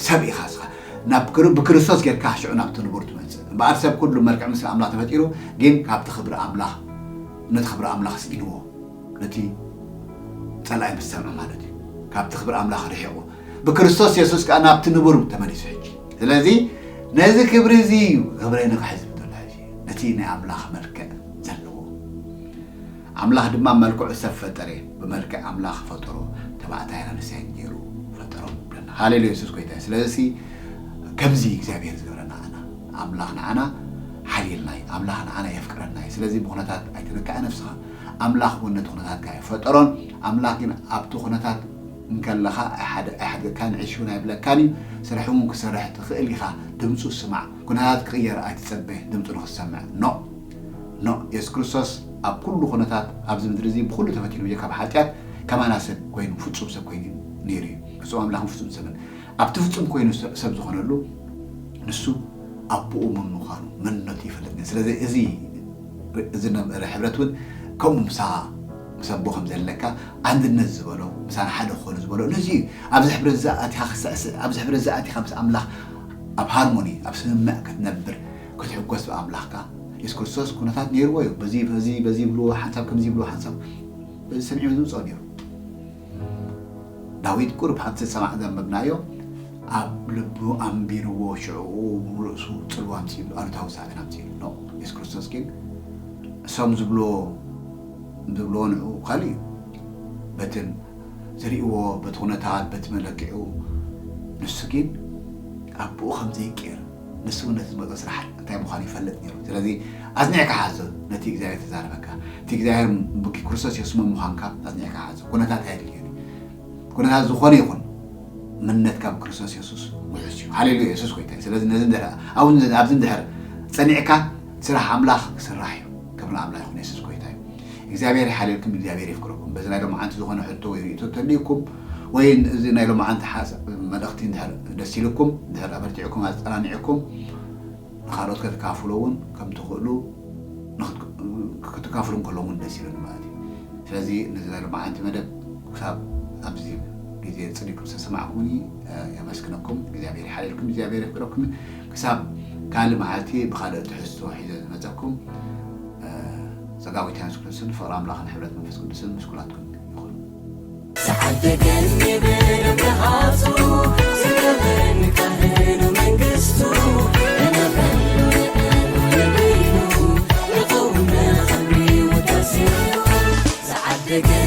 ሰብ ኢኻ እስኻ ናብ ብክርስቶስ ጌርካ ሽዑ ናብቲ ንቡር ትመጽእ እምበኣር ሰብ ኩሉ መልክዕ ምስሊ ኣምላኽ ተፈጢሩ ግን ካብቲ ክብሪ ኣምላኽ ነቲ ክብሪ ኣምላኽ ስኢንዎ ነቲ ጸላኢ ምስ ሰምዐ ማለት እዩ ካብቲ ክብሪ ኣምላኽ ርሒቑ ብክርስቶስ የሱስ ከኣ ናብቲ ንቡር ተመሊሱ ሕጂ ስለዚ ነዚ ክብሪ እዚ እዩ ክብረይ ንኽሕዝ ብትብሎ ሕጂ ነቲ ናይ ኣምላኽ መልክዕ ዘለዎ ኣምላኽ ድማ መልክዑ ሰብ ፈጠረ ብመልክዕ ኣምላኽ ፈጠሮ ተባዕታይ ኣንስያን ገይሩ ፈጠሮም ይብለና ሃሌሉያ የሱስ ጎይታ እዩ ስለዚ ከምዚ እግዚኣብሔር ዝገብረና ኣና ኣምላኽ ንዓና ሓልየልና እዩ ኣምላኽ ንዓና የፍቅረና እዩ ስለዚ ብኩነታት ኣይትንካዕ ነፍስኻ ኣምላኽ እውን ነቲ ኩነታትካ ኣይፈጠሮን ኣምላኽ ግን ኣብቲ ኩነታት እንከለኻ ኣይሓድገካን ዕሽ እውን ኣይብለካን እዩ ስራሕ እውን ክሰርሕ ትኽእል ኢኻ ድምፁ ስማዕ ኩነታት ክቕየር ኣይትፀበ ድምፁ ንክትሰምዕ ኖ ኖ የሱስ ክርስቶስ ኣብ ኩሉ ኩነታት ኣብዚ ምድሪ እዚ ብኩሉ ተፈቲኑ ብጀካ ብሓጢኣት ከማና ሰብ ኮይኑ ፍፁም ሰብ ኮይኑ ነይሩ እዩ ፍፁም ኣምላኽን ፍፁም ሰብን ኣብቲ ፍፁም ኮይኑ ሰብ ዝኾነሉ ንሱ ኣቦኡ መን ምዃኑ መንነቱ ይፈልጥ ነይሩ። ስለዚ እዚ እዚ ነበረ ሕብረት እውን ከምኡ ምሳ ምስ ኣቦ ከም ዘለካ፣ ኣንድነት ዝበሎ፣ ምሳና ሓደ ክኾኑ ዝበሎ፣ ነዚ እዩ። ኣብዚ ሕብረት ዝኣቲኻ ክስዕስዕ፣ ኣብዚ ሕብረት ዝኣቲኻ ምስ ኣምላኽ ኣብ ሃርሞኒ ኣብ ስምምዕ ክትነብር ክትሕጎስ ብኣምላኽካ። የሱስ ክርስቶስ ኩነታት ነይርዎ እዩ። በዚ በዚ በዚ ይብልዎ፣ ሓንሳብ ከምዚ ይብልዎ፣ ሓንሳብ በዚ ሰሚዑ ዝውፅኦ ነይሩ። ዳዊት ቁሩብ ሓንቲ ሰማዕ ዘንበብናዮ ኣብ ልቡ ኣንቢርዎ፣ ሽዕኡ ርእሱ ጽልዋ ኣምጺእሉ፣ ኣሉታዊ ሳዕቤን ኣምጺእሉ። ኖ፣ የሱስ ክርስቶስ ግን እሶም ዝብልዎ ዝብልዎ ንዕኡ ካልእ እዩ። በትን ዝርእይዎ፣ በቲ ኩነታት፣ በቲ መለክዒኡ፣ ንሱ ግን ኣቦኡ ከም ዘይቅየር፣ ንሱ እውን ነቲ ዝመጾ ስራሕ እንታይ ምዃኑ ይፈልጥ ነይሩ። ስለዚ ኣጽኒዕካ ሓዞ፣ ነቲ እግዚኣብሔር ተዛረበካ። እቲ እግዚኣብሔር ብክርስቶስ የሱስ መን ምዃንካ ኣጽኒዕካ ሓዞ። ኩነታት ኣየድልዮን እዩ። ኩነታት ዝኾነ ይኹን፣ መንነትካ ብክርስቶስ የሱስ ውሑስ እዩ። ሃሌሉያ፣ የሱስ ጎይታ እዩ። ስለዚ ነዚ እንድሕር ኣብን ኣብዚ እንድሕር ጸኒዕካ፣ ስራሕ ኣምላኽ ክስራሕ እዩ። ክብሪ ኣምላኽ ይኹን፣ የሱስ ጎይታ እዩ። እግዚኣብሔር ይሓልየልኩም፣ እግዚኣብሔር የፍቅረኩም። በዚ ናይ ሎማዓንቲ ዝኾነ ሕቶ ወይ ርእይቶ ተልዩኩም፣ ወይ እዚ ናይ ሎማዓንቲ ሓሳብ መልእኽቲ እንድሕር ደስ ኢልኩም፣ እንድሕር ኣበርቲዕኩም፣ ኣጸናኒዕኩም፣ ንኻልኦት ከተካፍሎ እውን ከም ትኽእሉ፣ ንኽት-፣ ክትካፍሉ እንከለዉ እውን ደስ ይብለኒ ማለት እዩ። ስለዚ ነዚ ናይ ሎማዓንቲ መደብ ክሳብ ኣብዚ ግዜ ጽን ኢልኩም ዝተሰማዕኩምኒ፣ እ፣ የመስግነኩም። እግዚኣብሔር ይሓልየልኩም፣ እግዚኣብሔር የፍቅረኩም። ክሳብ ካልእ መዓልቲ ብኻልእ ትሕዝቶ ሒዘ ዝመጸኩም፣ እ፣ ጸጋ ጎይታ የሱስ ክርስቶስን ፍቕሪ ኣምላኽን ሕብረት መንፈስ ቅዱስን ምስ ኩላትኩም ይኹን። ዝዓደገኒ ብርግሃጹ፣ ዝገበረኒ ካህኑ መንግስቱ፣ እነብረሉ ንዕኡ ንበይኑ፣ ንቐውም ንኸብሪ ውዳሴ። ዝዓደገኒ